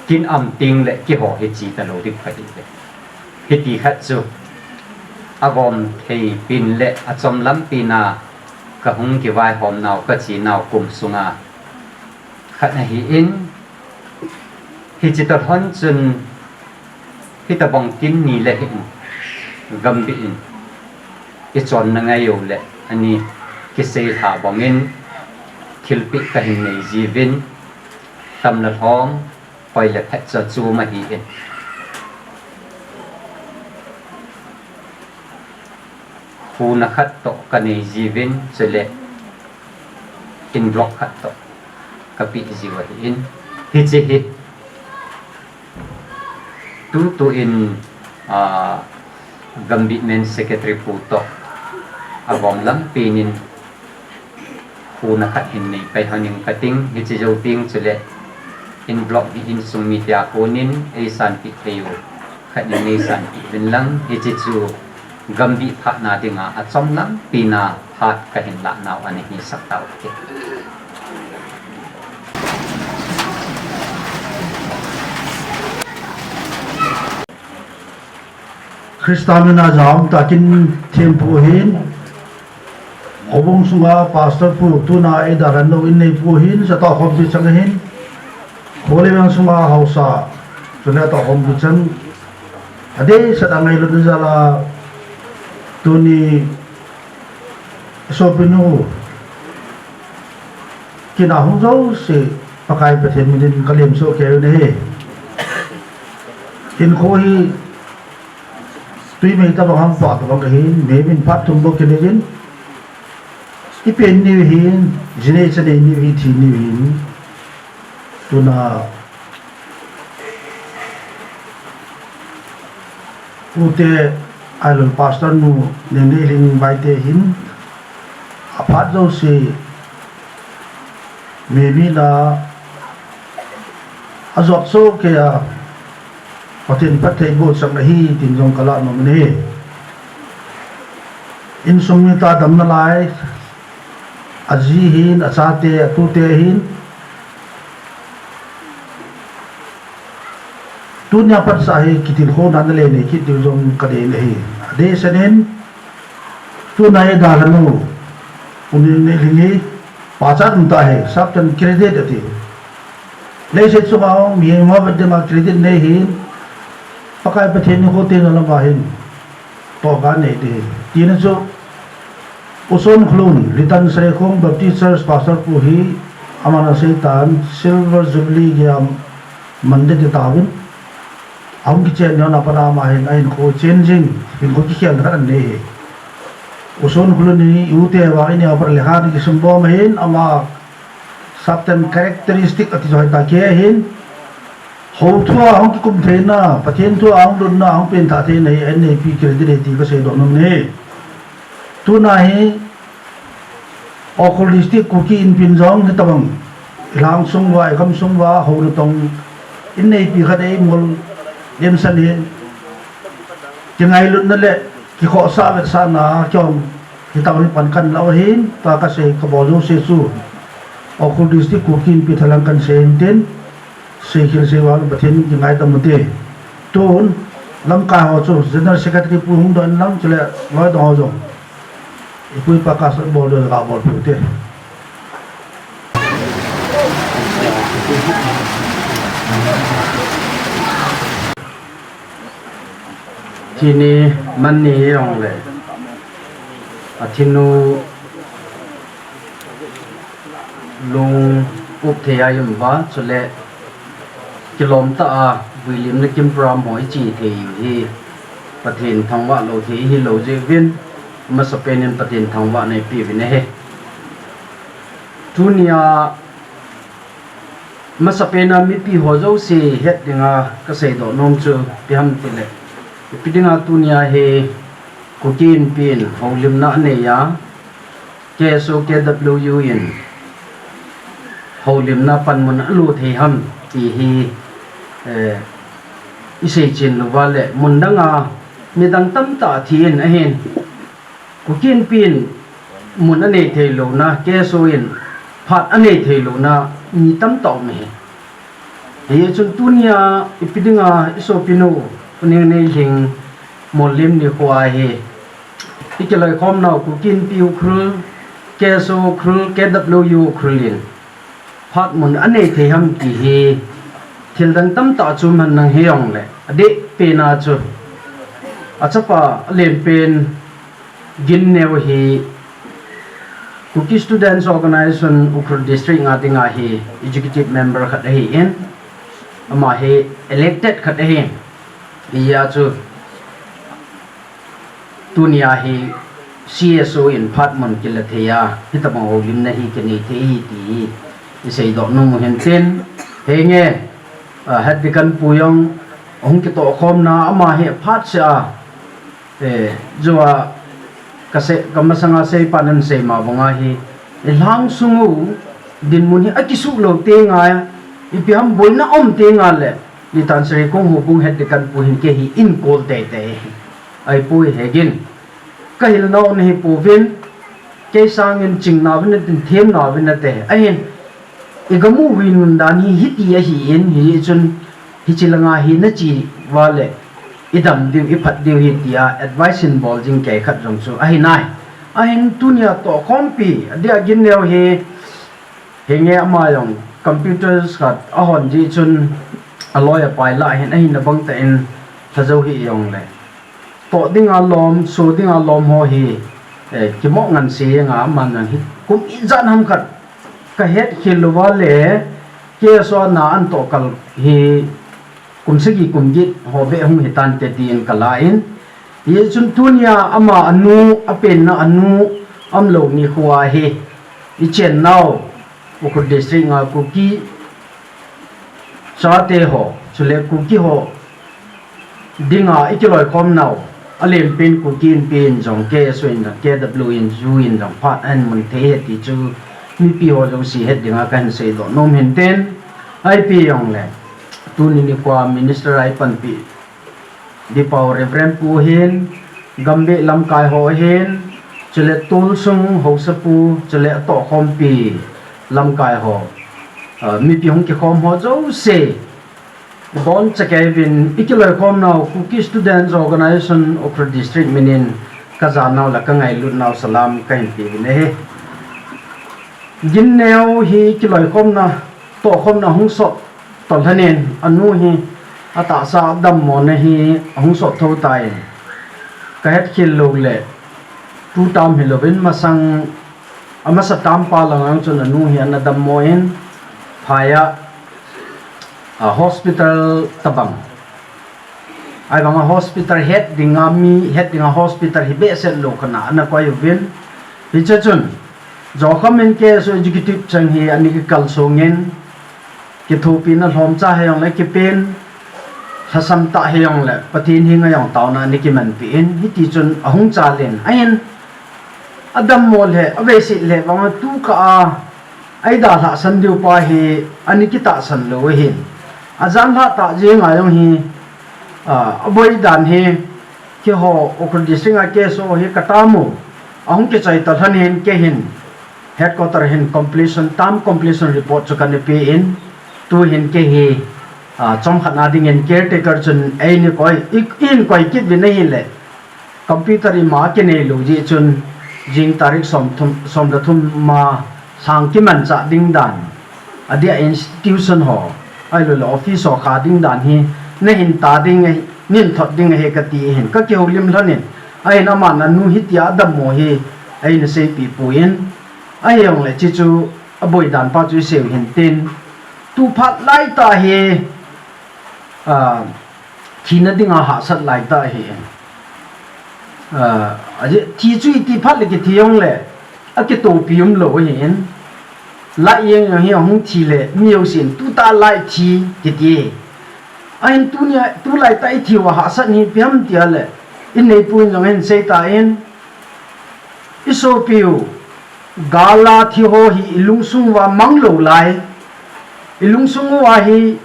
kin am ting le kiho hi chi talou ding kha hi le. Hiti khat chu agom thei pin le achom lam pin a kahung kivaihom nau kachi nau kum sunga khat ahi in, hichi toh lhon chun hitabang kin ni le hin gambih in ichonna ngai u le ani kisei lha bangin thilpeh kahin nei jiuvin, tam le lhom, hoi le phat chu chu ma hi in. Huna khat toh kanei jiuvin, chule envelope khat toh kapeh jiu ahi in, hichi hi tutu in, ah, gambih men secretary pu toh agom lam pin in huna khat hin nei pai hon ing kating, hichi jou ting chule envelope hi insung mite a kon in eisanpeh thei u khat in neisanpeh uvin lang, hichi chu gambih phatna dinga achom lam pin a phat kahin lah nau ana hi sak tau te. Christa mina jam takin thempu hin, houbung sunga pastor pu tuna eidalhan lou in neipu hin, satoh khompi chang hin, Khole veng sunga haosa, tuna toh khompi chang, adeh sat a ngailutna jal a, tuni sopinu, kin a hung jouse, Pakai Pathen minin kalem soh kei u ahi. Hinkho hi, tui mei tabang ham pha tabang ahin, mei min phat thum bou kinei in, ipen niu hin, jinei chanei niu hi, thi niu hin, tuna, Ute, ahilou pastor nu, Nengneihling Baite hin, aphat jouse, mei min a, ajot soh kei a, Pathen phattheiboh chang ahi, tin jong kalah nom in ahi. Insung mite damna lai, aji hin, achate, atute hin, tunia patsa hi kitilkhouna nalei nei kit diu jong kadei in ahi. Adeh sat in, tuna eidalhanu, Pu Nengneihling hi, pachat um tah ahi, sapten credit ati. Leiset chunga mihem ho vet dinga credit nei hin, Pakai Pathen nikho tena lama hin, tohgon nei ding ahi. Tina chu, U Sonkholun, Litan Sareikhong Baptist Church Pastor pu hi, aman aseitan, Silver Jubilee geiya Monday ti tauvin, ahung kichen ni a pat a ama hin, ahinkho changing, hinkho kikhel khat anei ahi. U Sonkholun hi, ute vang ineo pat lekha ana kisumbom ahin, ama sapten characteristic ati chu hoitah kei ahin, hou thua hung kikum theina, Pathen thua hung lutna, hung pengthah theina hi, aneipi credit ahi ti kaseidoh nom ahi. Tuna hi, Ukhrul District Kuki Inpi in jong hitabang, ilhang sung uva, igam sung uva, hou natong, inneipi khat eimol, Jameson hi, kingailutna le, kikhohsah vetsahna, kihong, hitabang hi pan kalah u ahin, tua kasei kabol jouse chu, Ukhrul District Kuki Inpi thalang kahin sei ahin tin, seikhel seival Pathen in kingaidam ute. Tun, lamkai ho chu, General Secretary pu hung doh in lang, chule, loi dong ho jong. Ipu ipa kasei bol ding le kabol peh ute. Tuni man ni jongle, athinu lung up thei a um uva, chule kilom tah a, vuilimna kimpuram ho iche thei u hi, Pathen thangvah lou thei hilou jeh uvin, amasapen in Pathen thangvahna ipeuvin ahi. Tunia, amasapen a mipi ho jouse het dinga kaseidoh nom chu ipi ham tile, ipi dinga tunia hi Kuki Inpi in houlimna anei a, K S O K W U in houlimna panmun alo thei ham ti hi, eh, iseichen louva le, mun danga midang tamtah thi in ahin, Kuki Inpi in mun anei theilouna, K S O in phat anei thei louna mi tamtah um ahi. Hichun tunia ipi dinga i sopinu, U Nengneilhing Mollim nikho hi i kiloikhomnau Kuki Inpi Ukhrul, K S O Ukhrul, K W U Ukhrul in phat mun anei thei ham ti hi thil dang tamtah chu man nang hijongle, adeh pena chu a chapa alen pen Ginneo hi Kuki Students Organization Ukhrul District a dinga hi executive member khat ahin, ama hi elected khat ahin, hijeh chun tunia hi C S O in phat mun kila thei a, hitobang houlimna hi kinei thei ahi ti hi i seidoh nom u hintin, henge, ah, Head Deacon pu jong hung kitohkhomna ama hi phatseh a, eh, jua ka se-, ka masanga seipan ahin sei ma banga hi, i lhang sung u dinmun hi akisuh lou teng a, ipi ham boina um teng a le, Nitansari kong hu kong Head Deacon pu hin kei hi einkol teitei ahipoi, hegin. Ka hilnau nahipouvin, kei sangin chingnauvin natin, themnauvin nate. Ahin, i gamu hui nun dan hi hiti ahin, hichun, hiche langa hi nache uva le, i dam diu, i phat diu ahi tia advice hin bol jing kei khat jong chu ahi nai. Ahin tunia tohkhompi, adia Ginneo hi, henge ama jong computers khat ahon jeh chun aloi apai lah ahin, ahina bang tah in Lhajou hijongle toh dinga lom, so dinga lom ho hi, eh, kimoh ngansi jeng a, aman jong hi kum ijat ham khat ka hetkhel louva le K S O a na ahin tohkal hi kum sagi kum get ho beh hung hitante tin ka la in, hichun tunia ama anu, apenna anu umlou nikho hi i chennau Ukhrul District a Kuki chate ho, chule Kuki ho dinga i kiloikhomnau, alen pen Kuki Inpi in jong, K S O in jong, K W U in jong phat ahin mun thei ahi ti chu mipi ho jouse het dinga kahin seidoh nom hintin, ipi jongle tuni nikho a Minister a ipanpi dipau Reverend pu hin, gambeh lamkai ho hin, chule tolsung haosapu, chule atohkhompi lamkai ho, ah, mipi hung kikhom ho jouse, ibonchauvin i kiloikhomnau Kuki Students Organization Ukhrul District minin ka janau le ka ngailutnau salam kahin peuvin ahi. Ginneo hi kiloikhomna, tohkhomna hung sot tolhanin, anu hi atahsa dammona hi ahung sot thou tan, ka hetkhel lou le, tu tam hilouvin masang, amasa tampa lang chun anu hi ana dammo in, phai a, a hospital tobang, ahivanga hospital het dinga mi, het dinga hospital hi behseh lou khat a ana koi uvin, hiche chun Jokham in K S O executive cheng hi ana kikalsongin, kithopina lhomcha hijongle kipen, lhasam tah hijongle Pathen henga jong taona ana kimanpeh in, hiti chun ahung chalin ahin, adammo le, aveiset le vanga tukah a eidalhahsan diu pa hi ana kitahsan lou ahin, ajanlhah tah jenga jong hi, ah, aboi dan hi, keiho Ukhrul District a K S O hi katam u, ahung kichai tolhanin kei hin headquarter hin completion, term completion report chu kana pe in, tu hin kei hi, ah, chomkhat na dingin caretaker chun eina koi, i, eihin koi kit uvin ahile, computer ima kinei lou jeh chun, jing tarik somthum, somlethum ma sang kimanchah ding dan, adia institution ho, ahiloule office ho kha ding dan hi nahin ta ding ahi, nahin thot ding ahi kati ahin, kakihoulim lhonin, ahin aman anu hitia adammo hi eina seipeh poi, ahijongle hiche chu aboi dan pa chu iseiu hintin, tu phat laitah hi, ah, thina dinga hahsat laitah ahin, ah, ahi, thi chu iti phat le kithi jongle akitopi umlou ahin, lai jeng jong hi ahung thi le mi jousen tutah lai thi kiti ahi. Ahin tunia, tulaitah ithi uva hahsat hi ipi ham tia le, inneipu in jong ahin seitan, isopiu gal a thiho hi ilungsung uva manglou lai, ilungsung uva hi,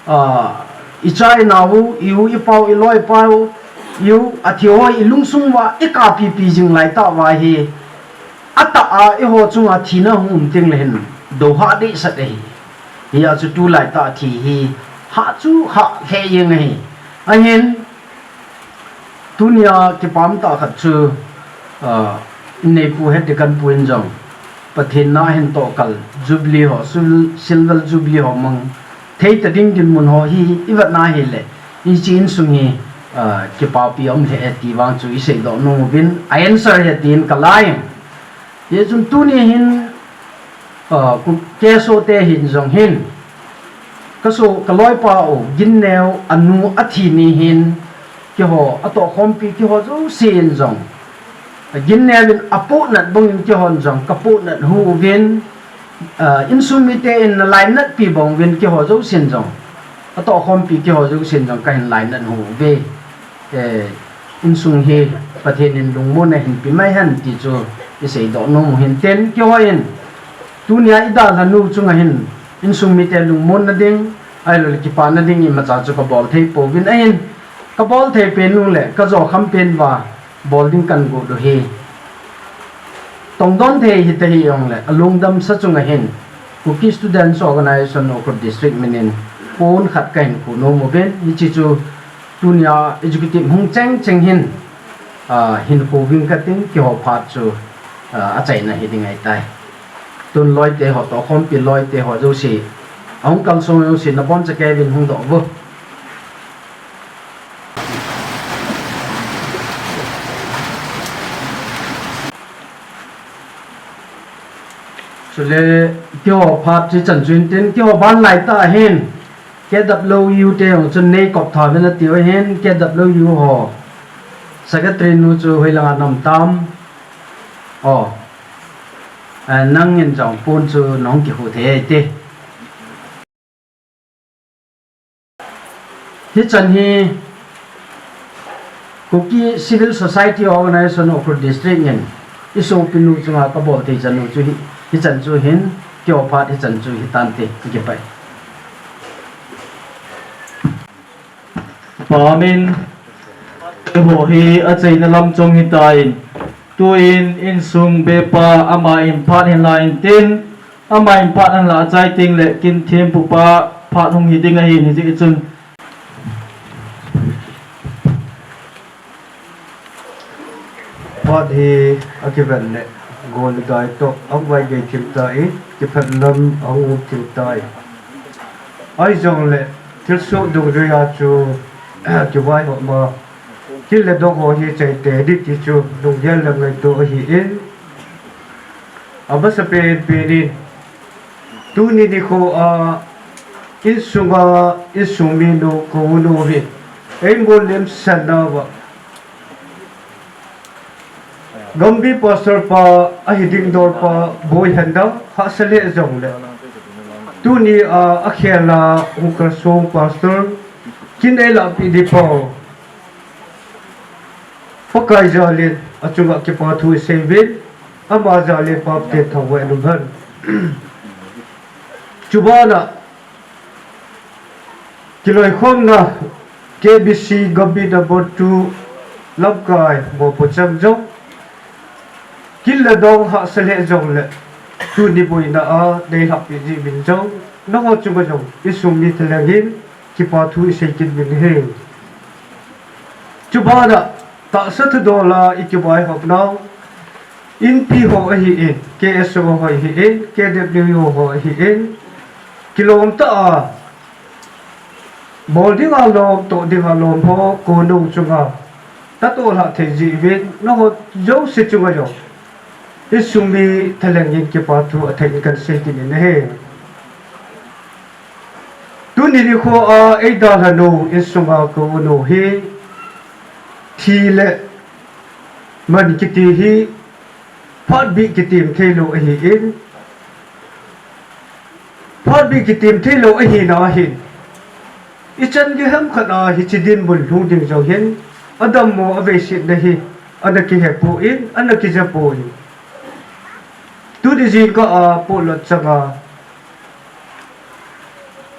ah, icha inau, iu ipau, iloi ipau, iu athiho hi ilungsung uva ikapipi jing laitah uva hi, atah a eiho chunga thina hung um tengle hin Doha dei sat ahi. Hia chu tulai tah thi hi ha chu ha he jeng ahi. Ahin tunia kipam tah khat chu, ah, neipu het de kan pu in jong Pathen na hin tohkal Jubilee ho, sil-, Silver Jubilee ho mang thei ta ding dinmun ho hi i vet na hi le, i chi insung hi, ah, kipapi om le e ti vang chu i sei doh nom uvin, a answer he tin ka lai. Ye chun tuni hin, ah, ku keso te hin jong hin, ka so ka loipa u, Ginneo, a nu a thi ni hin, kiho, a tohkhompi kiho jouse in jong, Ginneo in a pohnat bang in kihon jong, ka pohnat hu uvin, ah, insung mite in na lainat pi bang uvin kiho jouse in jong, a tohkhompi kiho jouse in jong, ka hin lainat hu uve. Eh, insung hi Pathen in lungmonna hin pe mai hen ti chu i sei doh nom u hin tin, kiho in tunia i dalha nu chunga hin insung mite lungmonna ding, ahilou le kipana ding imacha chu ka bol thei pouvin ahin, ka bol thei pen u le ka jo kham pen uva bol ding kan got u hi. Tongdon thei hita hi jong le, a lungdam sa chunga hin, Kuki Students Organization Ukhrul District min in, pon khat ka hin khu nom uvin, hichi chu tunia executive hung cheng cheng hin, ah, hin khu ving ka ting, kiho phat chu, ah, a chaina hi ding ahi tai. Tun loite ho, tohkhompi loite ho jouse, a hung kalsong jouse, na boncha kei uvin hung doh uvo. Chule, kiho phat chu chan chu hin tin, kiho ban lai tah hin, K W U te jong chun nei kop tha uvin ati u hin, K W U ho, secretary nu chu hoilanga na um tam. Oh, eh, nang in jong pon chu nong kikhu thei e ti. Hichan hi Kuki Civil Society Organization Ukhrul District in i sopinu chunga ka bol thei chan u chu hi, hichan chu hin, kiho phat hichan chu hitan te, kipai. Pa min, eiho hi achaina lam chong hitan, tuin insung bepa ama in phat hin la in tin, ama in phat ahin la chai teng le kin thempu pa phat hung hi ding ahin, hijeh chun. Phat hi akiven le gol le gai toh ahung vaigei thim tan, kiphet lam ahung um thim tan. Ahijongle thilsoh dungjui a chu kivaihop ma, thil le dong ho hi chai tei ding ti chu lunggel le ngaito ahin, amasapen pen in tuni nikho a insunga insung minu ka u nu hi eimolem san nauva Gambih pastor pa ahi ding dol pa boi hen dang hahsa lheh jongle, tuni a akhel a hung kalsong pastor kin eilahpeh ding pa u Pakai jal in achunga kipa thu isei uvin, ama jal in pap te thangvah in um hen. Chubana kiloikhomna K B C Gambih number two lamkai mopo chang jong, kin le dong hahsa lheh jongle, tuni boina a neilhahpeh jeh uvin jong, nangho chunga jong insung mi thalheng in kipa thu isei kit uvin ahi. Chubana tahsa thudol a ikivaihop nau, Inpi ho ahin, K S O ho ahin, K W U ho ahin, kilom tah a bol dinga lom, toh dinga lom ho, konou chunga natoh lhah thei jeh uvin, nangho jouse chunga jong insung mi thalheng in kipa thu athah in kahin sei kit in ahi. Tuni nikho a eidalha u insunga ka u nu hi thi le man kiti hi phatbeh kitem theilou ahin, phatbeh kitem theilou ahina hin, ichan gei ham khat a hiche dinmun lhung ding jong hin, adammo aveisetna hi ana kihe poi, ana kija poi. Tuni jingkah a potlot changa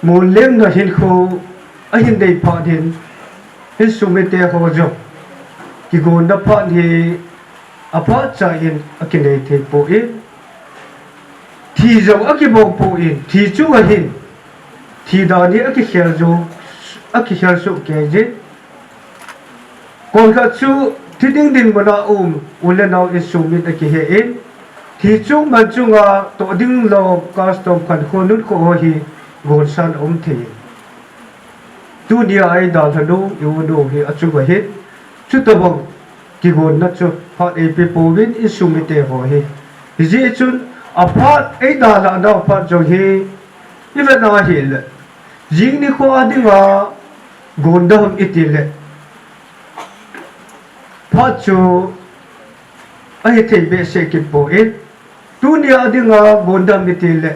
mollemna hinkho ahin nei phat in, insung mite ho jong kigonna phat hi aphat cha in akinei thei poi. Thi jong akibong poi, thi chunga hin thi dan hi akikhel jo, akikhel soh kei jin. Koi khat chu thi ding dinmun a um u le nao insung min akihe in, thi chung man chunga toh ding lou custom khankho nunkho ho hi gonsan um thei. Tunia eidalha nau, i u nau hi achunga hin, chutobang kigonna chu phat eipe pouvin insung mite ho hi. Hijeh chun aphat eidalha nau phat jong hi, i vet na hile, jing nikho a dinga gonda ham iti le, phat chu ahithei behseh kit poi. Tunia dinga gonda ham iti le,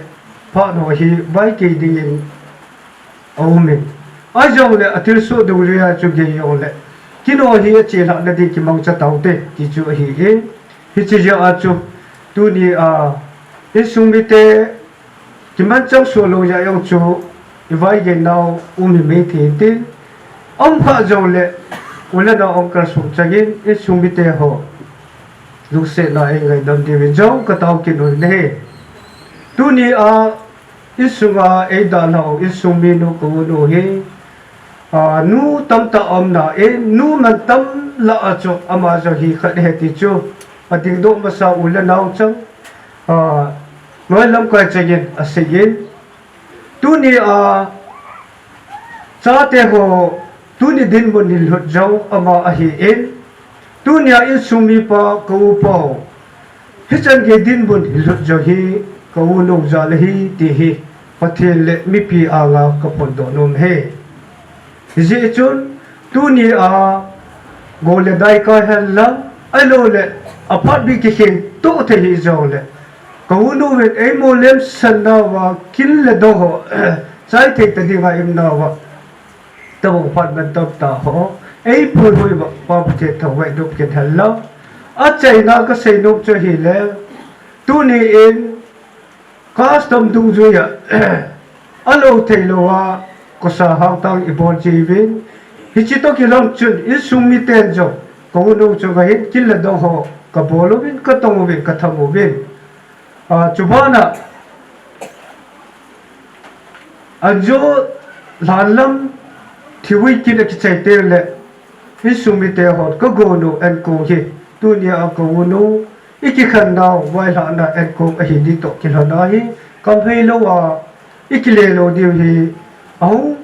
phat ho hi vaikei dingin aumin. Ahijongle athilsoh dungjuia chu gei jongle, kino hi achelhah nading kimangcha taute, ti chu ahi e. Hiche jeh a chu, tunia insung mite kimanchah soh lou jeh jong chu, i vaigei nau um himai thei tin, aum kha jongle, u le nao ahung kalsong changin, insung mite ho lungsetna eingaidam diuvin jong katao kit u ahi. Tunia insunga eidalhau insung minu ka u nu hi, a, nu tamtah aumna in, nu mantam lah a chu ama jong hi khat ahi ti chu, adingdoh masa u le nao chang, a, noi lamkai changin aseiyin, tunia chate ho tuni dinmun hinlhut jong ama ahin, tunia insung mipa ka u pau, hichan gei dinmun hinlhut jong hi ka u nu jal ahi ti hi Pathen le mipi anga kaphondoh nom e. Hijeh chun tunia gol le dai kai henlang, ahiloule aphat bih kikheng toh thei hijongle, ka u nuvin eimolem san nauva, kin le dong ho chai thei ta dinga i um nauva, tobang phat mantam tah ho eipuihui uva Pa Pathen thangvah in nop kit henlang. Achaina kasei nom chu ahile, tuni in custom dungjuia alou theilouva kosa hangtang ibol jiuvin, hiche toh kilhon chun insung miten jong ka u nu chunga hin kin le dong ho kabol uvin, katong uvin, katham uvin. A, chubana anjo lhanlam thivui kin akichai teng le, insung mite hon kagonu ankong hi, tunia ka u nu ikikhen nau vailhahna ankong ahi ding toh kilhon ahi, kamhei louva ikile lou diu hi, ahung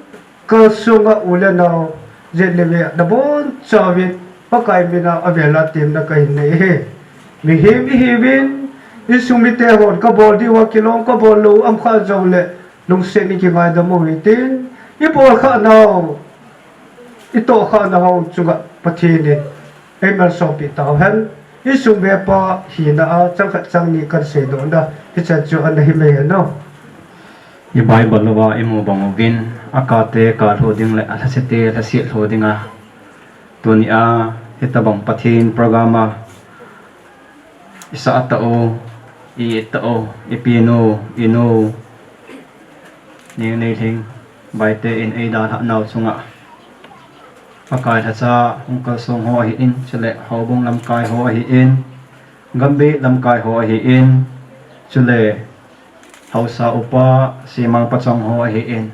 kalsonga u le nao, jet le ve nabonchauvin Pakai mina avela temna kahin nei e. Mihem ihiuvin, insung mite hon kabol diuva kilong kabol lou um kha jongle, lungset in ikingaidam u hitin, ibol khah nau, itoh khah nau chunga Pathen in eimalsompi tauhen. Insung vepa hina a chang khat chang ni kahin seidohna hichan chu ana hi mai hen o. I Bible uva imu bang uvin, akate kalhu ding le alhasete lhaset lhu dinga, tunia hitobang Pathen program a isah tah u, i-it tah u, ipinu, inu, Nengneilhing Baite in eidalhah nau chunga Pakai lhacha hung kalsong ho ahin, chule houbung lamkai ho ahin, gambih lamkai ho ahin, chule haosa upa Semang pachong ho ahin,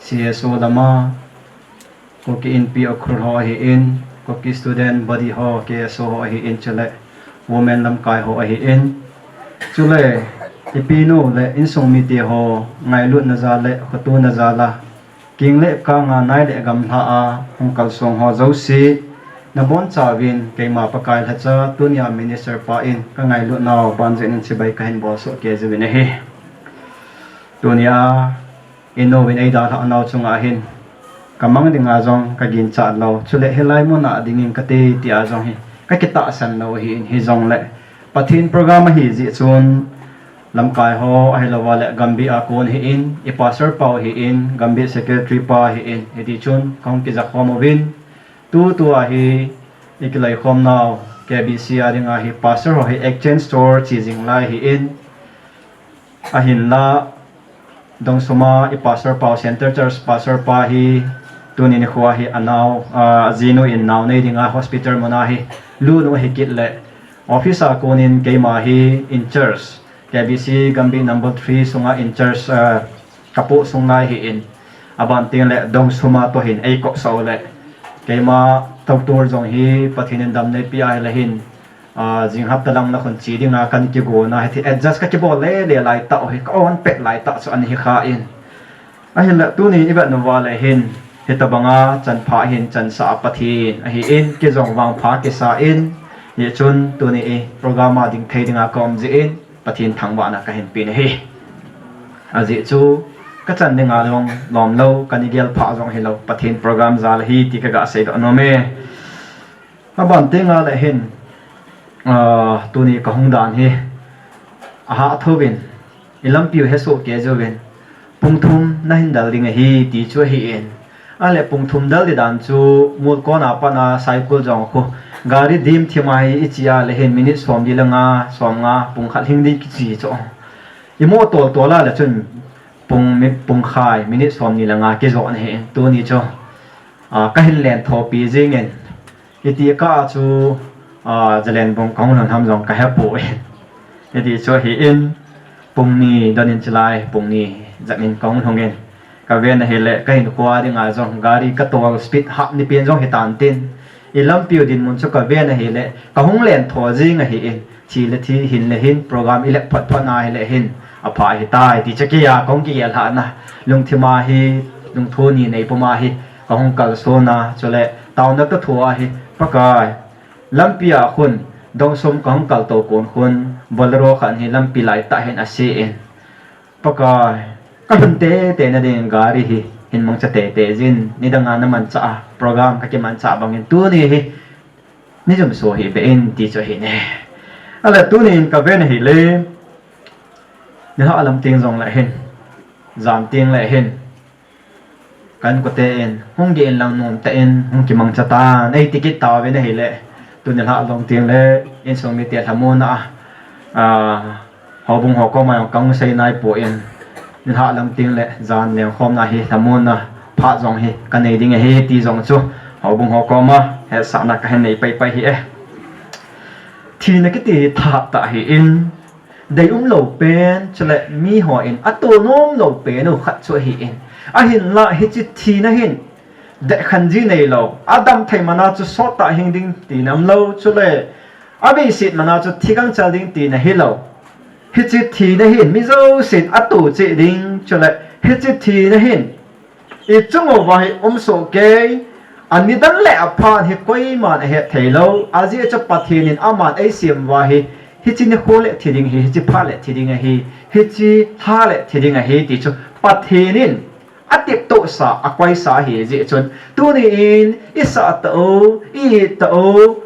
C S O lama Kuki Inpi Ukhrul ho ahin, Kuki Student Body ho, K S O ho ahin, chule women lamkai ho ahin, chule ipinu le insung mite ho, ngailutna jal le khotona jal a, king le kanga, nai le gamla a hung kalsong ho jouse, nabonchauvin keima Pakai lhacha tunia minister pa in kangailutnau banjeh in chibai kahin bolsoh kei jiuvin ahi. Tunia inu in eidalhah nau chunga hin kamang dinga jong kaginchat lou, chule hilai muna dingin kati tia jong hi kakitahsan lou ahin, hijongle Pathen program ahi jeh chun lamkai ho ahilouva le gambih a kon ahin, i pastor pau ahin, gambih secretary pa ahin, hiti chun kahung kijakhom uvin, tutua hi ikiloikhom nau K B C a dinga hi pastor ho hi exchange tour che jing lai ahin, ahinla Dongsuma i pastor pau, Center Church pastor pa hi tuni nikho hi anao, a, ajinu in nao nei dinga hospital muna hi lut u ahi kit le, office a konin keima hi in charge, K B C Gambih number three sunga in charge, uh, kapoh sung lai hi in. Aban teng le dong suma to hin ei kop sau le. Keima doctor jong hi Pathen in dam nei pia hi le hin. Uh, jing hapta lang na khun chi dinga kan kigo na hi thi adjust ka kibol le le lai ta hi ka on pet lai ta chu an hi kha in. Ahinla tuni i vet nauva le hin, hitabanga chanpha hin chansa a Pathen ahin, kijong vangpha kisa in, hichun tuni i program a ding thei dinga ka um jeh in, Pathen thangvahna ka hin pe ahi. Ajeh chu, ka chan dinga jong lom lou, ka ni gel pha jong hilou, Pathen program jal ahi ti ka ga seidoh nom e. Aban tenga le hin, ah, tuni ka hung dan hi, aha thouvin, i lampi u hesoh kei jouvin, pung thum na hin dal ding ahi ti chu ahi in. Ale pung thum dal di dan chu Mulkon a pat a Saikul jong khu gari dim thim a hi i chi a le hin minute som li le nga, som nga, pung khat hing ding kichi chu. I mo tol tol a le chun pung mi-, pung khai, minute som ni le nga kijoh na hi in. Tuni chu, ah, ka hin len thopi jing in. Hiti kah chu, ah, Zalenbung kahung lhun ham jong ka hepoi. Hiti chu ahi in, pung ni don in chulai, pung ni jan in kahung lhung in. Ka ven ahile, ka hinkho a dinga jong, gari ka tol speed hap ni pen jong hitan tin. I lampi u dinmun chu ka ven ahile, kahung len tho jing ahi in. Thi le thi, hin le hin, program i lep phot phot na hi le hin, apha ahitai, ti chu kei a kahung kigel lhah na. Lungthim a hi, lungthim ni nei pum a hi, kahung kalson a, chule, taona ka thu a hi, Pakai. Lampi a khun, dong sum kahung kal to kon khun, Bolero khat hi lampi lai tah hin ase in. Pakai, ka lhun tete na ding gari hi, hin mangcha tete jin, nidang a na manchah a, program ka kimanchah bang in, tuni hi, ni jum so hi be in ti chu ahi ne. Ale tuni in ka ven ahile, nilhah lam teng jong le hin, jan teng le hin, ka inkote in, hung geh in lang nom tah in, hung kimangcha tan, ei ti kit tauvin ahile, tu nilhah jong teng le, insung mite lhamon a, ah, Houbung ho koma jong kahung sei nai poi in, nilhah lam teng le jan lengkhomna hi lhamonna phat jong hi ka nei ding ahi ti jong chu houbung ho koma hetsahna ka hin nei pai pai hi e. Thina kiti hi thahat tah ahi in, dei um lou pen, chule mi ho in ato nom lou pen u khat chu ahi in. Ahinla hiche thina hin, det khen ji nei lou, adam thei man a chu sot tah hing ding tina um lou, chule abeiset man a chu thi gangchal ding tina hi lou. Hiche thina hin mi jousen ato cheh ding, chule hiche thina hin i chung uva hi um soh kei, anidan le aphan hi koiman ahet thei lou, ajeh chu Pathen in aman eisem uva hi, hiche nikho le thi ding hi, hiche phat le thi ding ahi, hiche lha le thi ding ahi ti chu Pathen in ateptohsa, akoisa ahi jeh chun, tuni in i sah tah u, i it tah u,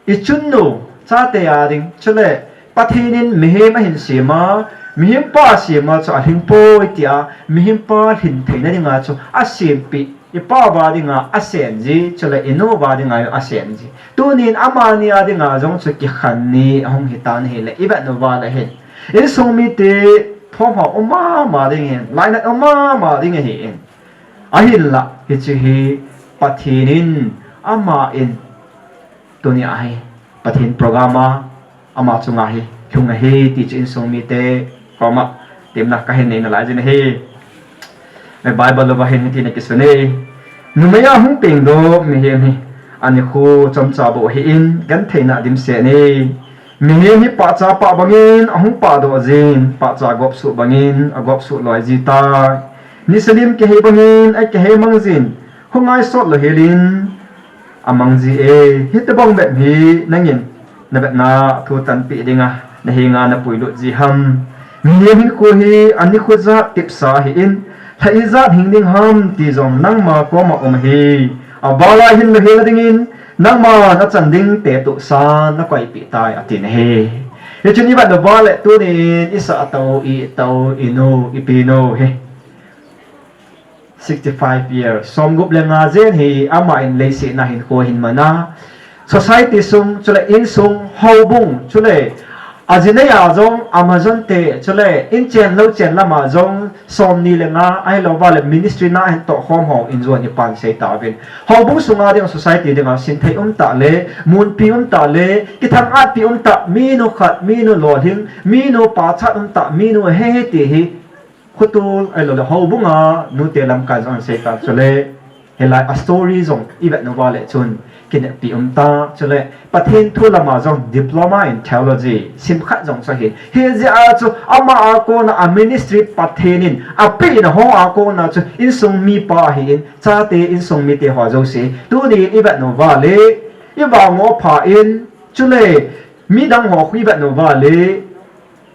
i chunnu chate a ding, chule Pathen in mihem ahin sem a, mihem pa sem a chu alhing poi tia, mihem pa lhin theina dinga chu asempeh, i pa uva dinga asem ji, chule i nu uva dinga asem ji. Tunin amani a dinga jong chu kikhen ni ahung hitan ahile, i vet uva le hin, insung mite thomhao um mama ding in, lainat um mama ding ahi in. Ahinla, hiche hi Pathen in, aman, tunia hi Pathen program a, ama chunga hi lhung ahi ti chu insung mite koma temna ka hin nei nalai jin ahi. Bible uva hin hitin akisun e, numei a hung pengdoh mihem hi anikho chomcha bou ahin, gentheina dimset e. Mihem hi pahcha pah bangin ahung pahdoh jin, pahcha gopsuh bangin agopsuh loi ji tai. Nisa lim kihei bangin akihei mang jin, hung ngai sot lou helin amang ji e. Hitobang bep hi nangin navetna thu tanpeh dinga nahenga napuilut ji ham? Mihem hinkho hi anikho jat tepsa ahin, lha ijat hing ding ham ti jong nangma koma um ahi. Aval a hin lou hel dingin, nangman achan ding teptohsa nakoipeh tai, atin ahi. Hichun i vet uva le tunin i sah tah u, i it tah u, i nu, i pinu hi sixty-five years, somgup le nga jen hi aman leiset a hinkho ahin man a, society sung, chule insung, houbung, chule Ajinei a jong Amazon te, chule inchen louchen lama jong somni le nga, ahilouva le ministry na hin tohkhom ho in jon ipan sei tauvin. Houbung sunga ding, society dinga sinthei umtah le, munpi umtah le, kithang-atpi umtah, minu khat, minu lolhing, minu pachat umtah, minu hehe ti hi, Khutul ahilou le houbunga nute lamkai jong asei ta, chule hilai a story jong ivet uva le chun kineppi umtah, chule Pathen thu lama jong diploma in theology sim khat jong chu ahi. Hijeh a chu ama a kona a ministry Pathen in apeh na ho a kona chu insung mipa ahin, chate insung mite ho jouse tuni in ivet uva le ivang u pha in, chule midang ho khu ivet uva le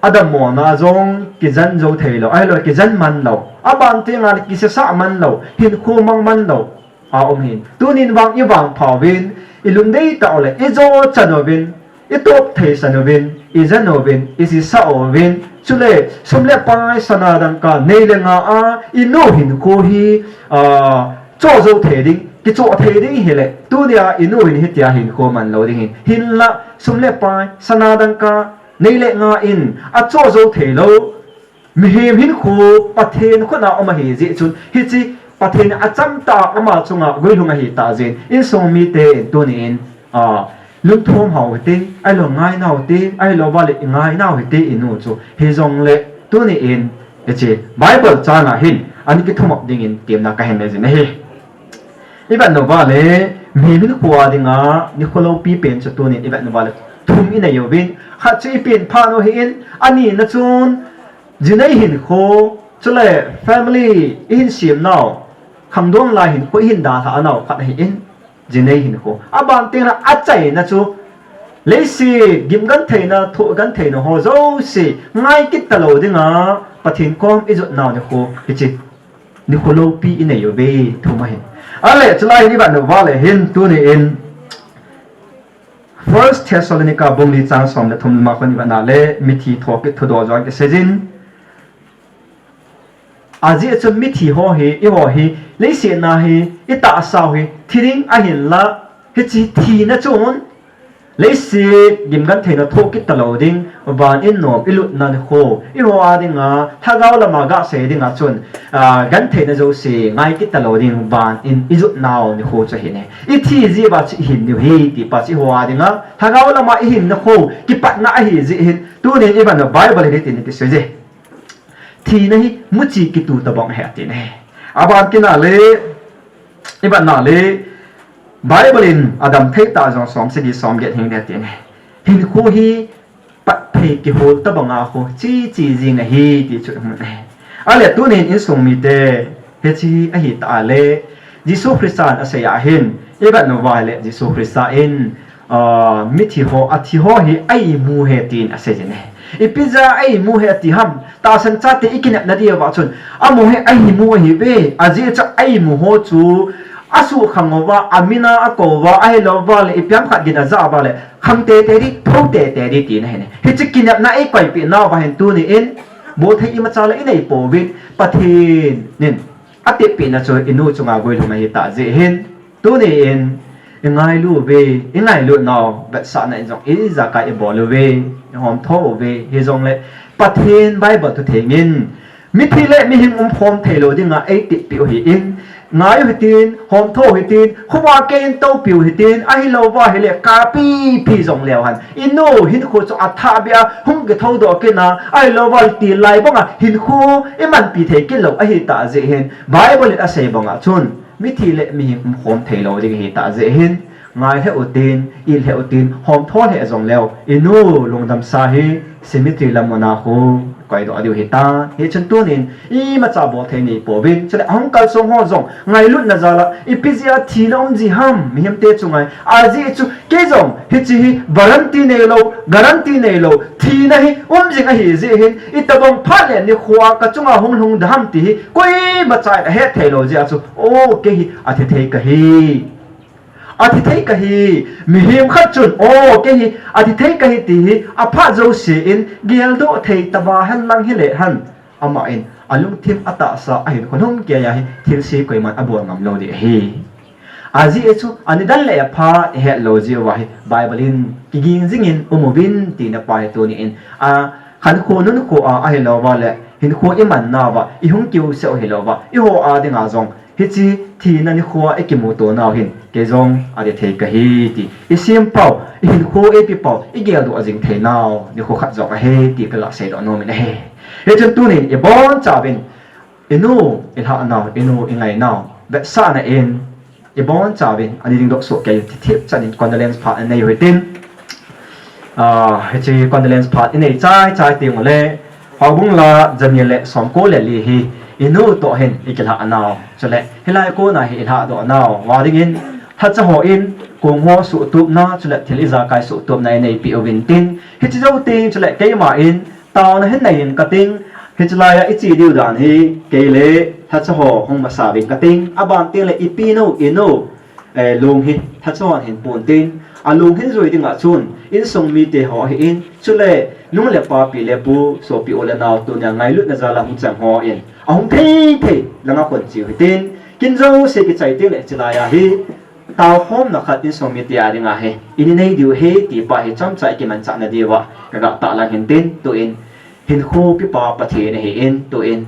adammo na jong kijen jou thei lou, ahilou kijen man lou, aban tenga le kisesah man lou, hinkho mang man lou a um hin. Tunin vang ivangpha uvin, ilungdei tah u le ijo chan uvin, itop theisan uvin, ijen uvin, isesah uvin, chule sum le pai sana dangka nei le nga a inu hinkho hi, a, choh jou thei ding, kichoh thei ding hile, tunia inu hin hitia hinkho man lou ding hin. Hinla sum le pai sana dangka nei le nga in achoh jou thei lou mihem hinkho Pathen khut a um ahi jeh chun, hiche Pathen achamtah ama chunga guilhung ahi tah jeh in, insung mite in tunin, a, lungthim hou hitin, ahilou ngainau hitin, ahilouva le ingainau hite inu chu. Hijongle tunin, hiche Bible chang a hin ana kithumop dingin temna kahin nei jin ahi. Ivet uva le, mihem hinkho a dinga nikho loupi pen chu tunin ivet uva le thum inei uvin, khat chu ipen phat u ahin, anina chun jinei hinkho, chule family ihin sem nau, khangdong lai hinkho ihin dalhah nau khat ahin, jinei hinkho. Aban tengle achaina chu leiset gim gentheina, thoh gentheina ho jouse ngai kit talou dinga Pathen kom ijot nau nikho, hiche nikho loupi inei uve, thum ahin. Ahile chulai hin ivet uva le hin tunin First Thessalonica bung li chang som le thum lama khun ivet na le mithi thokit thudoh jong kisei jin. Ajeh chu mithi ho hi, eiho hi, leiset na hi, itahsa u hi thi ding ahinla, hiche thina chun leiset gim gentheina thoh kit talou ding, van in nom ilutna nikho, eiho a dinga lhagao lama gasei dinga chun, a, gentheina jouse ngai kit talou ding, van in ijot nau nikho chu ahin e. Ithi jeh uva chu ihin diu ahi ti pa chu eiho a dinga lhagao lama ihin nikho kipatna ahi jeh hin, tunin ivet na Bible hin hitin akisei je. Thina hi muchi kitu tobang ahi atin ahi. Aban kit na le, ivet na le, Bible in adam thei tah jong som sagi som get hing ding atin ahi. Hinkho hi patthei kihol tobang a khu chi chi jing ahi ti chu imu ahi. Ahile tunin insung mite, hiche ahi tah le, Jesu Christan asei a hin, ivet uva le Jesu Christa in, a, mithi ho, athi ho hi a-imu ahi tin asei jin ahi. Ipi jeh a a-imu ahi ati ham, tahsan chate ikinepna diuva chun, amaho hi a-imu ahiuve, ajeh chu a-imu ho chu asuhkhang uva, amin a akou uva, ahilouva le ipi ham khat gin ajah uva le, khang tete ding, thou tete ding tina ahi ne. Hiche kinepna eikoipeh nauva hin tunin, bolthei imacha le inei pouvin, Pathen in atepna chu inu chunga guilhung ahi tah jeh hin, tunin ingailu uve, ingailut nau vetsahna in jong ijakai ibol uve, ihomtho uve, hijongle Pathen Bible thu thengin, mithi le mihem umkhom theilou dinga eitepeh u ahin, ngai u hitin, homtho u hitin, khovah keiyin toupiu hitin, ahilouva hile kapi pi jongleu hen, inu hinkho chu athahbeh a hung kithoudoh kit na, ahilouva le tilai banga hinkho imanpi thei kit lou ahi tah jeh hin, Bible in asei banga chun, mithi le mihem umkhom theilou ding ahi tah jeh hin, ngai lheh utin, it lheh utin, homtho lheh jongleu, inu lungdamsa hi cemetery lam muna khu koidoh diu ahitan. Hichun tunin imacha bolthei nei pouvin, chule ahung kalsong ho jong ngailutna jal a, ipi jeh a thina um ji ham mihemte chunga, ajeh chu kei jong hiche hi warranty neilou, guarantee neilou, thina hi um jing ahi jeh hin, itobang phat le nikho a kachunga hung lhung dem ti hi koimacha in ahet theilou jeh a chu, o, kei hi athi thei kahi, athi thei kahi. Mihem khat chun, o, kei hi athi thei kahi ti hi aphat jouse in geldoh thei tah a hen lang hile hen, aman alungthim atahsa ahin khonung keiya hi thilse koiman abol ngam lou ding ahi. Ajeh chu, anidan le apha ihet lou jeh uva hi, Bible in kiging jingin um uvin tina pa hi tuni in, a, khankho nunkho a, ahilouva le, hinkho iman nauva, ihung kiuseh u hilouva, eiho a dinga jong, hiche thina nikho a ikimuto nau hin, kei jong adih thei kahi ti. Isem pau, ihinkho ipi pau, igeldoh jing thei nau, nikho khat jong ahi ti kaga seidoh nom in ahi. Hichun tunin, ibonchauvin, inu ilhah nau, inu ingai nau, vetsahna in, ibonchauvin, ani dingdoh soh kei u thipthip chan in condolence phat inei u hitin. Ah, hiche condolence phat inei chaichai teng uleh, Houbung la jani le somko le li hi, inu toh hin ikilhah nau. Chule, hilai kona hi ilhahdoh nau. Uva dingin, lhacha hon, kong ho suhtupna, chule thil ijakai suhtupna ineipeh uvin tin. Hiche jou teng, chule keiman, taona hin nei ing kating, hiche laiya iche diu dan hi, kei le lhacha ho hung masa uvin kating, aban teng le ipi nu, inu, eh, long hi lhacha hon hin pon tin, along hin jui dinga chun, insung mite ho ahin, chule nung le pa, pi le pu, sopi u le nao tunia ngailutna jal a hung chang hon, ahung phei phei langa kon cheu hitin, kin jouse kichai teng le hiche laiya hi, taokhomna khat insung mite a dinga hi, ini nei diu ahi ti pa hi chomcha ikimanchah na diuva, kaga tahlang hintin, tuin, hinkho pepa Pathen ahin, tuin,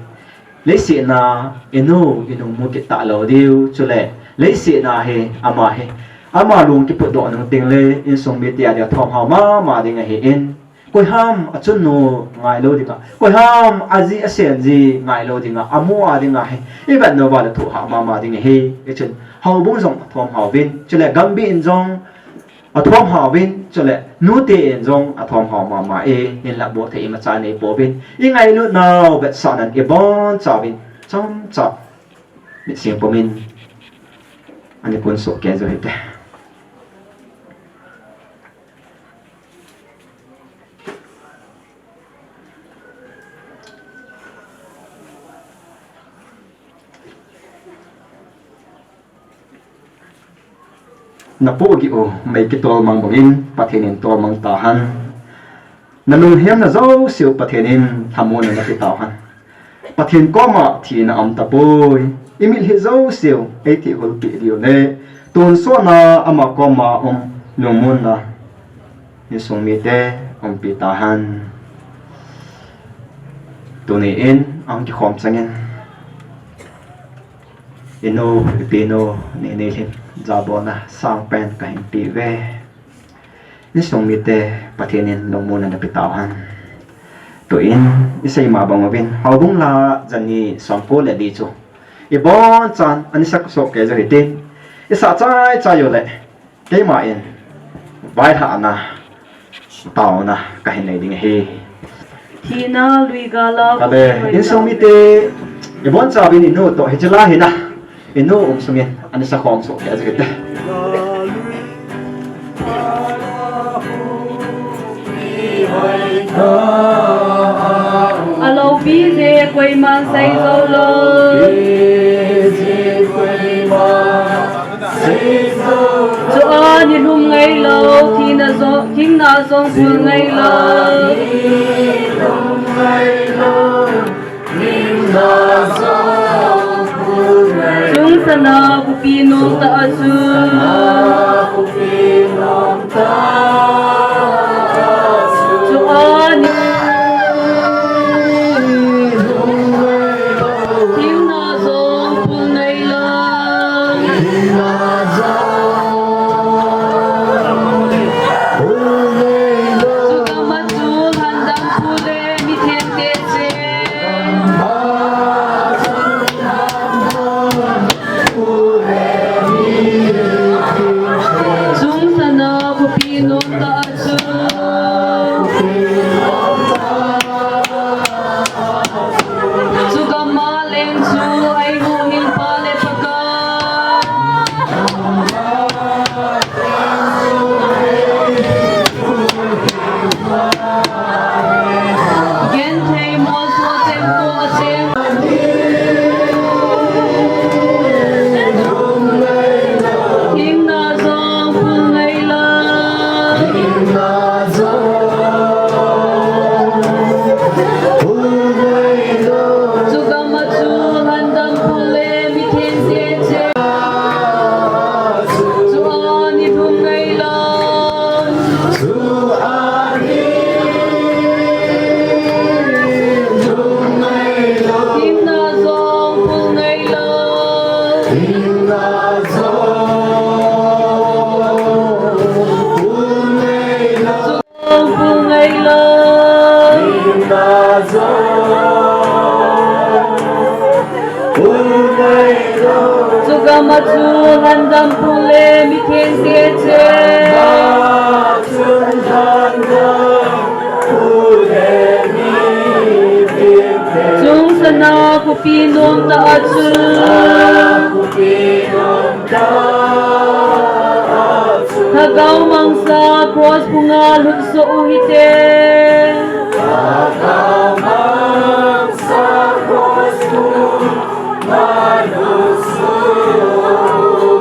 leiset a, inu, inung mu kit talou diu, chule, leiset a hi, ama hi, ama long kiputdoh nung teng le, insung mite a dinga thomhao mama ding ahin, koiham achunnu ngailou dinga, koiham aji asen ji ngailou dinga, amu a dinga hi, ivet uva le thohhah mama ding ahi, hichun, houbung jong athomhao uvin, chule gambih in jong, athomhao uvin, chule nute in jong athomhao mama e, hinla boh thei imacha inei pouvin, ingailut nau vetsahnan ibonchauvin, chomcha, mitsing pumin, ani kun soh kei u hite. Napohgih u mei kitolmang bangin Pathen in tolmang tahen. Nalunghem na jouseu Pathen in lhamonna napeh tahen. Pathen koma thina aum tapoi. Imitlhi jouseu eithihulpeh diu le tonsot na ama koma um lungmonna insung mite umpi tahen. Tuni in ahung kikhom changin, inu, ipi nu, Neinei Lhim, jabolna sangpen kahin peuve. Insung mite Pathen in lungmonna napeh tahen. Tuin isei ma bang uvin, houbung la jani somko le li chu ibonchan ana sah soh kei u hitin, isah chaichai uleh, keiman vaihahna, taona kahin nei ding ahi. Thina lui gala. Kale, insung mite, ibonchauvin inu toh hiche lai hin a, inu um sungin ana sakhom soh kei u hite. Aloupi jeh koiman sei jou lou. Chua nilhum ngailou, thina jong, hingna jong phul ngailou. Chungchang a khopi nom tah a chu. Chua ni. Thina jong phul ngailou. Chugam a chu lhandam phu le mi themte cheng. Chungchang a khopi nom tah Chugam a chu lhandampu le mithengte cheng. Chungchang a khopi nomtah a chu Lhagao mangcha cross phunga lutsoh u hite.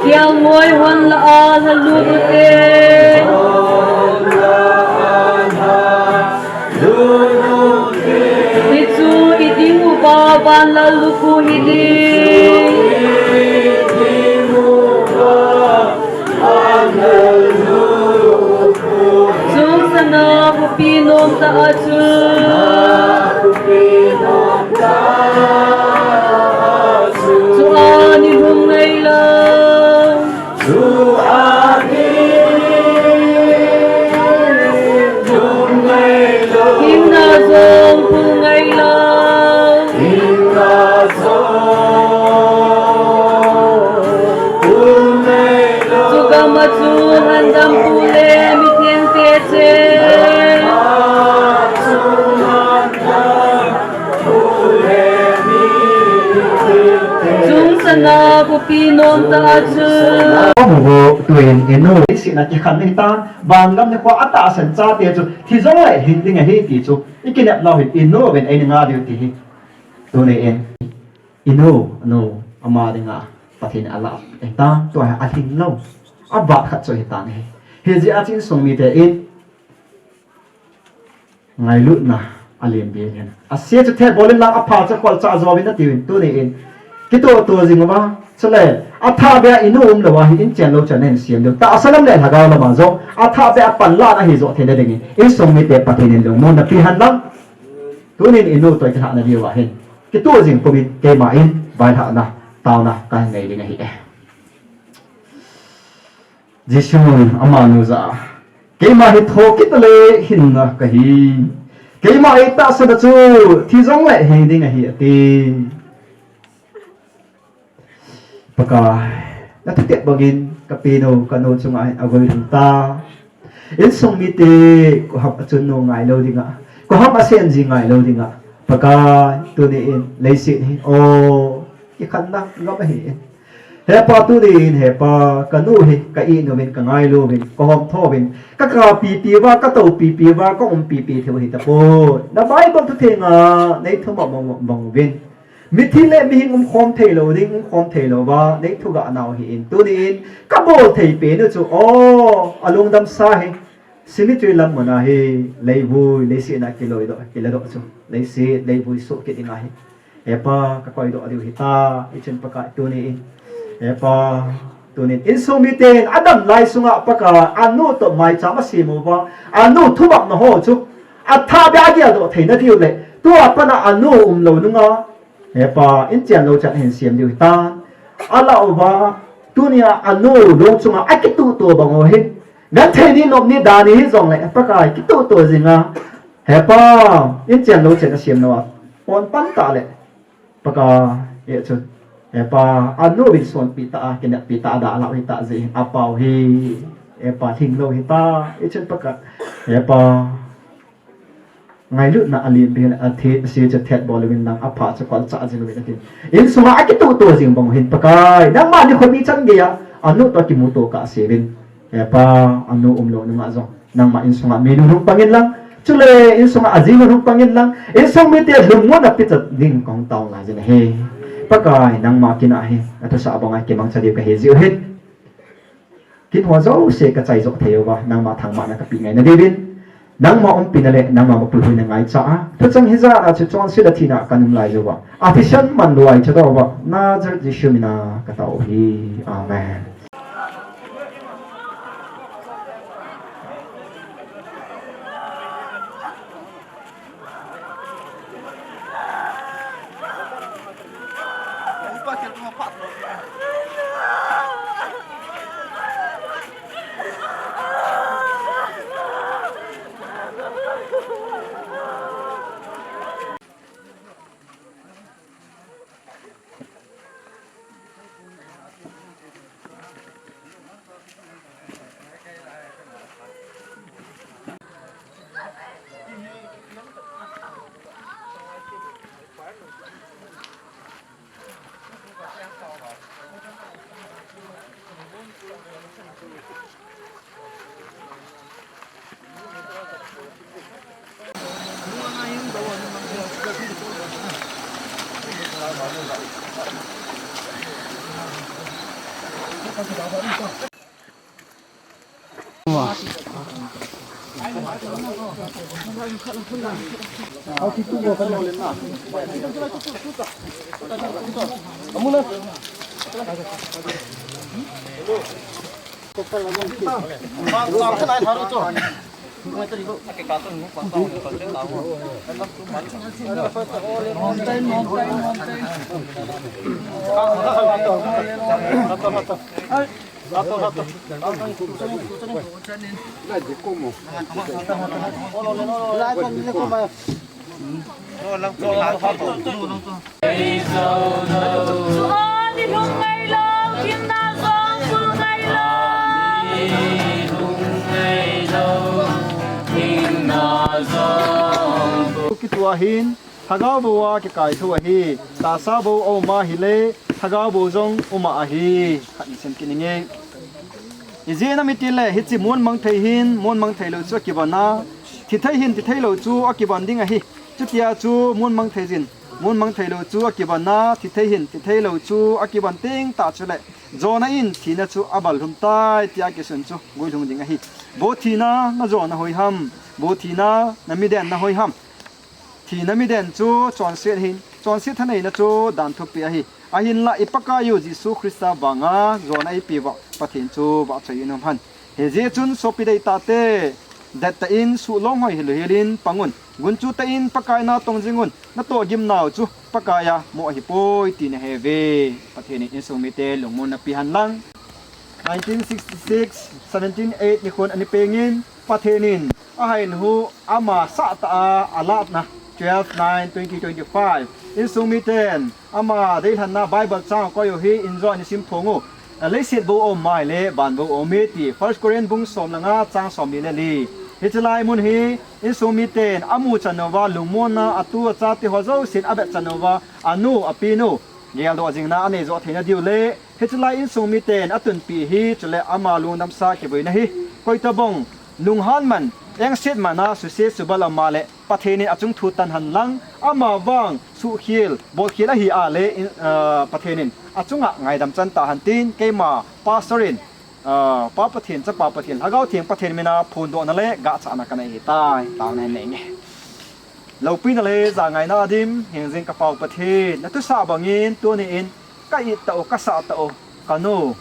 Kelngoi hon lah a lhalut u hite. Hichu i ding uva van lallup u hiding. Chungchang a khopi nomtah a chu. Chua ni lhung ngai lou. Hingna jong pul ngai lou. Chugam a chu lhandampu le mithengte cheng. Chungchang a khopi nomtah a chu. Amu vo tuin i nu, i sihna kikhen ni ta, vangam nikho a tahsan chate chu, thi jongle hing ding ahi ti chu, i kinep nau hin i nu vin ei ni nga diu ti hi. Tuni in, i nu, nu, ama dinga, Pathen in alah, e ta, tua hi alhing lou, avat khat chu hitan ahi. Hijeh a chu insung mite in, ngailutna alen bel hen. Ase chu thet bol in lang apha chu kolchah jo vin nati uvin tuni in. Kitoh toh jing uva. Chule athah beh a i nu um lou a hi in chen lou chan in sem diu. Tahsa lam le lhagao lam a jong athah beh a panlah na hi jo theina dingin. Insung mite Pathen in lungmonna pe hen lang. Tuni in i nu toh kilhahna diu ahin. Kitoh jing pum in keima in vailhahna, taona kahin nei ding ahi e. Jesun amanu jah a, keima hi thokit le hinna kahi. Keima eitahsan a chu thi jongle hing ding ahi ati. Pakai, na thutep bangin ka pi nu, ka nu chunga hin agoi lhung ta. Insung mite, koiham achun nu ngai lou dinga, koiham asen ji ngai lou dinga. Pakai, tuni in leiset hi, o, kikhenna ngam ahi in. He Pa, tuni in, he Pa, ka nu hi, ka it uvin, ka ngailu uvin, ka hom tho uvin, ka kap pipi uva, ka tou pipi uva, ka um pipi thei u hi tapon. Na Bible thu thenga nei thumop mong mong uvin. Mithi le mihing um khom thei lou ding, um khom thei lou uva, nei thugah nau hi in. Tuni in, ka bol thei pen u chu, o, alungdam sa hi. Cemetery lam mun a hi leivui, leiset a kiloidoh, kiladoh chu. Leiset, leivui soh kit ding ahi. He Pa, ka koidoh diu hita, i chun Pakai tuni in. He Pa, tuni in insung miten adam lai sunga Pakai, anu toh maicham asem uva, anu thumopna ho chu, athah beh a geldoh theina diu le, tua pat a anu um lou nunga, He Pa, in chen lou chan hin sem diu hitan. Alah uva, tunia anu lung chunga akituhto bang u hin. Genthei ni nop ni dan ni hijongle, Pakai, kituhto jinga. He Pa, in chen lou chan asem lou a. Pon pan tah le. Pakai, e chun. He Pa, anu vin sonpi tah a, kineppi tah a, dalhah u hita jeh hin. Apau hi. He Pa, lhing lou hita. I chun Pakai. He Pa. Ngailutna alen bel a thi, ase chu thet bol uvin lang apha chu kolchah jing uvin atin. Insunga akituhto jing bang u hin Pakai, nangma nikho mi chan geiya, anu toh kimuto kah seuvin. He Pa, anu um lou nunga jong. Nangma insunga minu hung pang in lang. Chule insunga ajinu hung pang in lang. Insung mite lungmonna pechat ding kahung tao ngai jin ahi. Pakai, nangma kinah hi. Nathusah banga kimangcha diu kahi jiu hin. Kin ho jouse kachai joh thei uva, nangma thangvahna kapeh ngai nadiuvin, nangma umpina le nangma mapui huhhingna ngaicha a, thucheng hijat a chu chonset a thina a kanum lai jouva, athisan manlou a eichadoh uva, Nazareth Jesu mina katao u ahi. Amen. Kitua hin, Lhagao bou a kikai thu ahi, tahsa bou aum ahile, Lhagao bou jong um ahi. Khat ni sem kit inge. Ijeh inem itile, hiche mun mang thei hin, mun mang thei lou chu akivan a, thi thei hin, thi thei lou chu akivan ding ahi. Chutia chu mun mang thei jin, mun mang thei lou chu akivan a, thi thei hin, thi thei lou chu akivan teng tah chule, Jonah in thina chu abal lhum tai, tia kisun chu guilhung ding ahi. Vo thina, na Jonah hoi ham, vo thina, na mi den na hoi ham. Thina mi den chu chonset hin, chonset thaneina chu dan thupi ahi. Ahinla i Pakaiyu Jesu Christa vanga Jonah eipeuva Pathen chu vahchoi in um hen. Hijeh chun sopi deitate, dettah in suhlong hoi hilu helin pang un. Gunchu tah in Pakai na tong jing un. Na tohgim nau chu Pakai a mo ahipoi ti na he uve. Pathen in insung mite lungmonna pe hen lang. Nineteen sixty-six, seventeen eight nikhon ani pengin, Pathen in ahin hu ama sah tah a alatna, twelve nine twenty twenty-five. Insung miten ama deilhenna Bible chang koi u hi injo ni sim phong u. Leiset bou aum mai le van bou aum e ti First Corinth bung som le nga chang som ni le li. Hiche lai mun hi insung miten amu chan uva lungmonna atu achate ho jousen avet chan uva anu apinu geldoh jingna anei jo theina diu le Hiche lai insung miten atunpi hi, chule ama lungdamsa kiboina hi. Koitabang, lunghan man, engset man a, suse subal ama le, Pathen in achung thu tan hen lang, ama vang, suhkhel, bolkhel ahi a le, in, ah, Pathen in achunga ngaidam chan tahen tin, keima, Pastor in, ah, Pa Pathen, Chapa Pathen, Lhagao Theng Pathen mina phondohna le, gahchahna kanei ahitai, taona nei nge. Loupina le jangaina a dim, hingjing ka Pau Pathen, na thusah bangin, tuni in, ka it tah u, ka sah tah u, ka nu,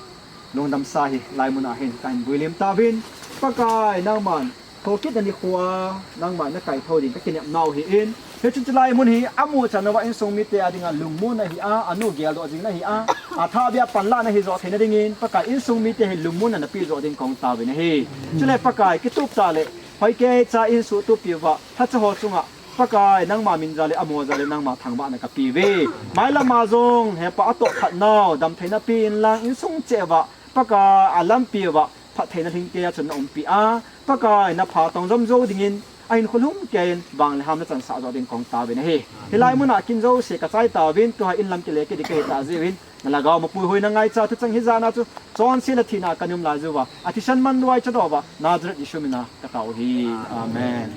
lungdamsa hi, lai mun a hin, kahin builim tauvin, Pakai, nangman, thokitna nikho a, nangman na kaithou ding, ka kinepnau ahin, hichun chulai mun hi, amu chan uva insung mite a dinga, lungmonna ahi a, anu geldoh jingna ahi a, athahbeh a panlahna hijo theina dingin, Pakai insung mite hi lungmonna napeh jo ding kahung tauvin ahi. Chule Pakai, kitup tah le, hoikeicha insuhtup peh uva, lhacha ho chunga, Pakai, nangma min jal le, amaho jal le, nangma thangvahna kapeuve. Mailam a jong, hepa atoh phatnau, damtheina pen lang, insung cheh uva, Pakai, alampi uva, phattheina lhingkei a chun na umpi a, Pakai, na phatong jom jou dingin, ahinkho lhumkei in, vang le ham na chansah jo ding kahung tauvin ahi. Hilai mun a kin jouse kachai tauvin, tua in lam kile kit ding kahi tah jeh uvin, na lhagao mapui hoina ngaicha thucheng hijan a chu, chonsetna thina a kaum lai jeh uva, athisan manlou a eichadoh uva, Nazareth Jesu mina katao ahi. Amen.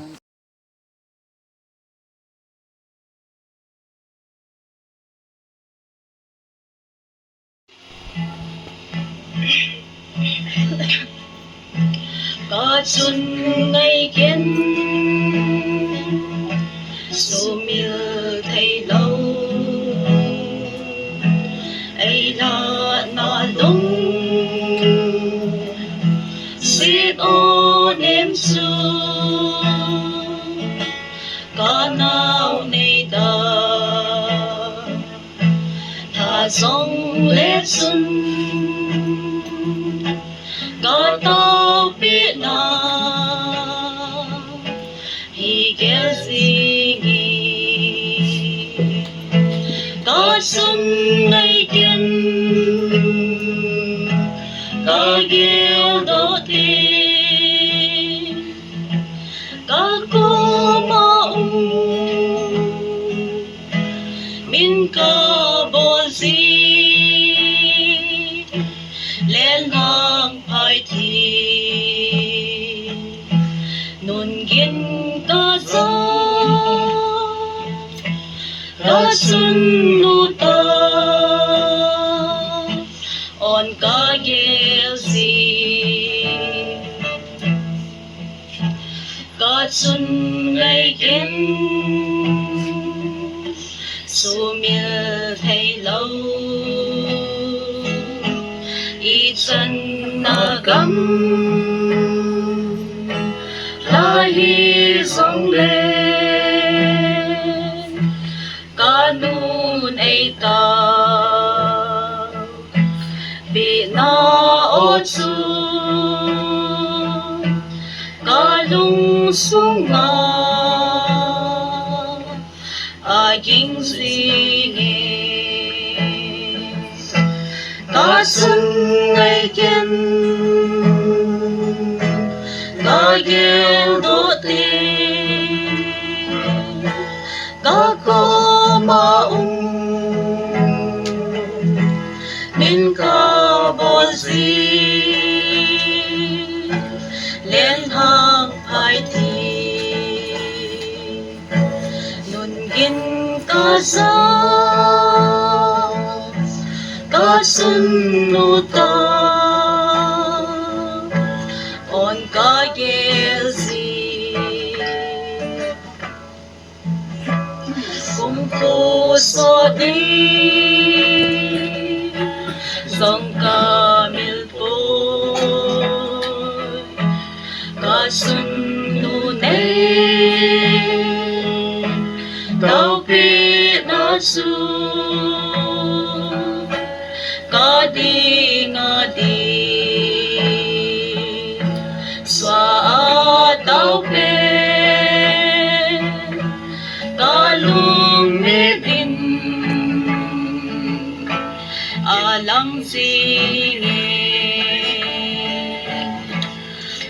Ka chun ngai ken, sumil thei lou, ei la na dong, sit o nem su, ka nau nei da. Tha jong le chun ka taopeh na hi gel jing e. Ka chun ngai ken ka geldoh te. Ka koma um, min ka bol ji, Lenlhang phai thei, nun gin ka ja, ka sun nu ta, on ka gel ji. Ka chun ngai ken, sumil thei lou, ichan na gamla hi jong le, ka nun ei tao pina o chu ka lung sunga a ging jing e. Ka sun ngai ken, ka gel doh te, ka koma um, min ka bol ji. Lenlhang phai thei, nun gin ka ja, ka sun nu ta, on ka gel ji. Kum ko so di jong ka mil poi, ka sun nu nei tao pina chu ka ding a di. Sua a tao pen, ka lung mit in a lang jing e.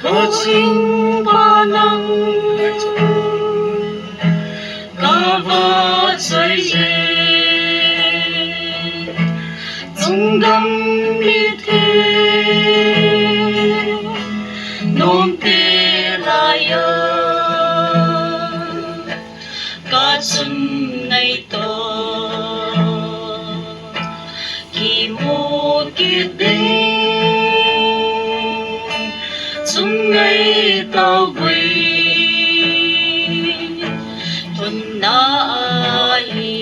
Ka ching pa nang, ka va choi e, chung gam mite nom te lai a, ka chun ngai to, kimu kit ding, chung ngai tao gui, thun na ahi.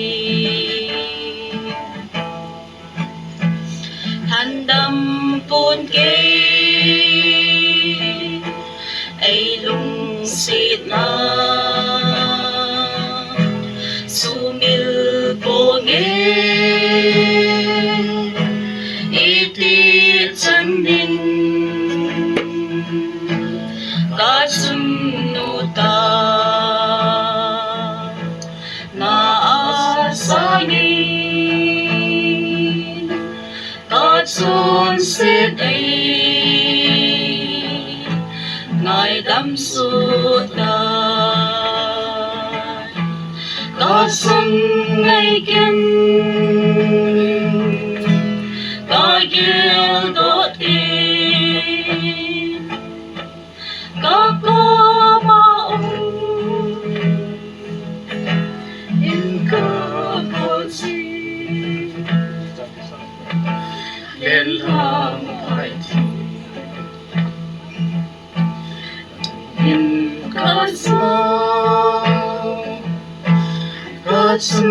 Thandam pon kei, ei lungsetna sumil ponge, iti chan in ka chun nu ta na a sangin ka chonset ei ngaidam suh tai. Ka sun ngai ken, ka gel doh te, ka koma um in ka bol ji. Lenlhang phai thei, in ka ja, ka chun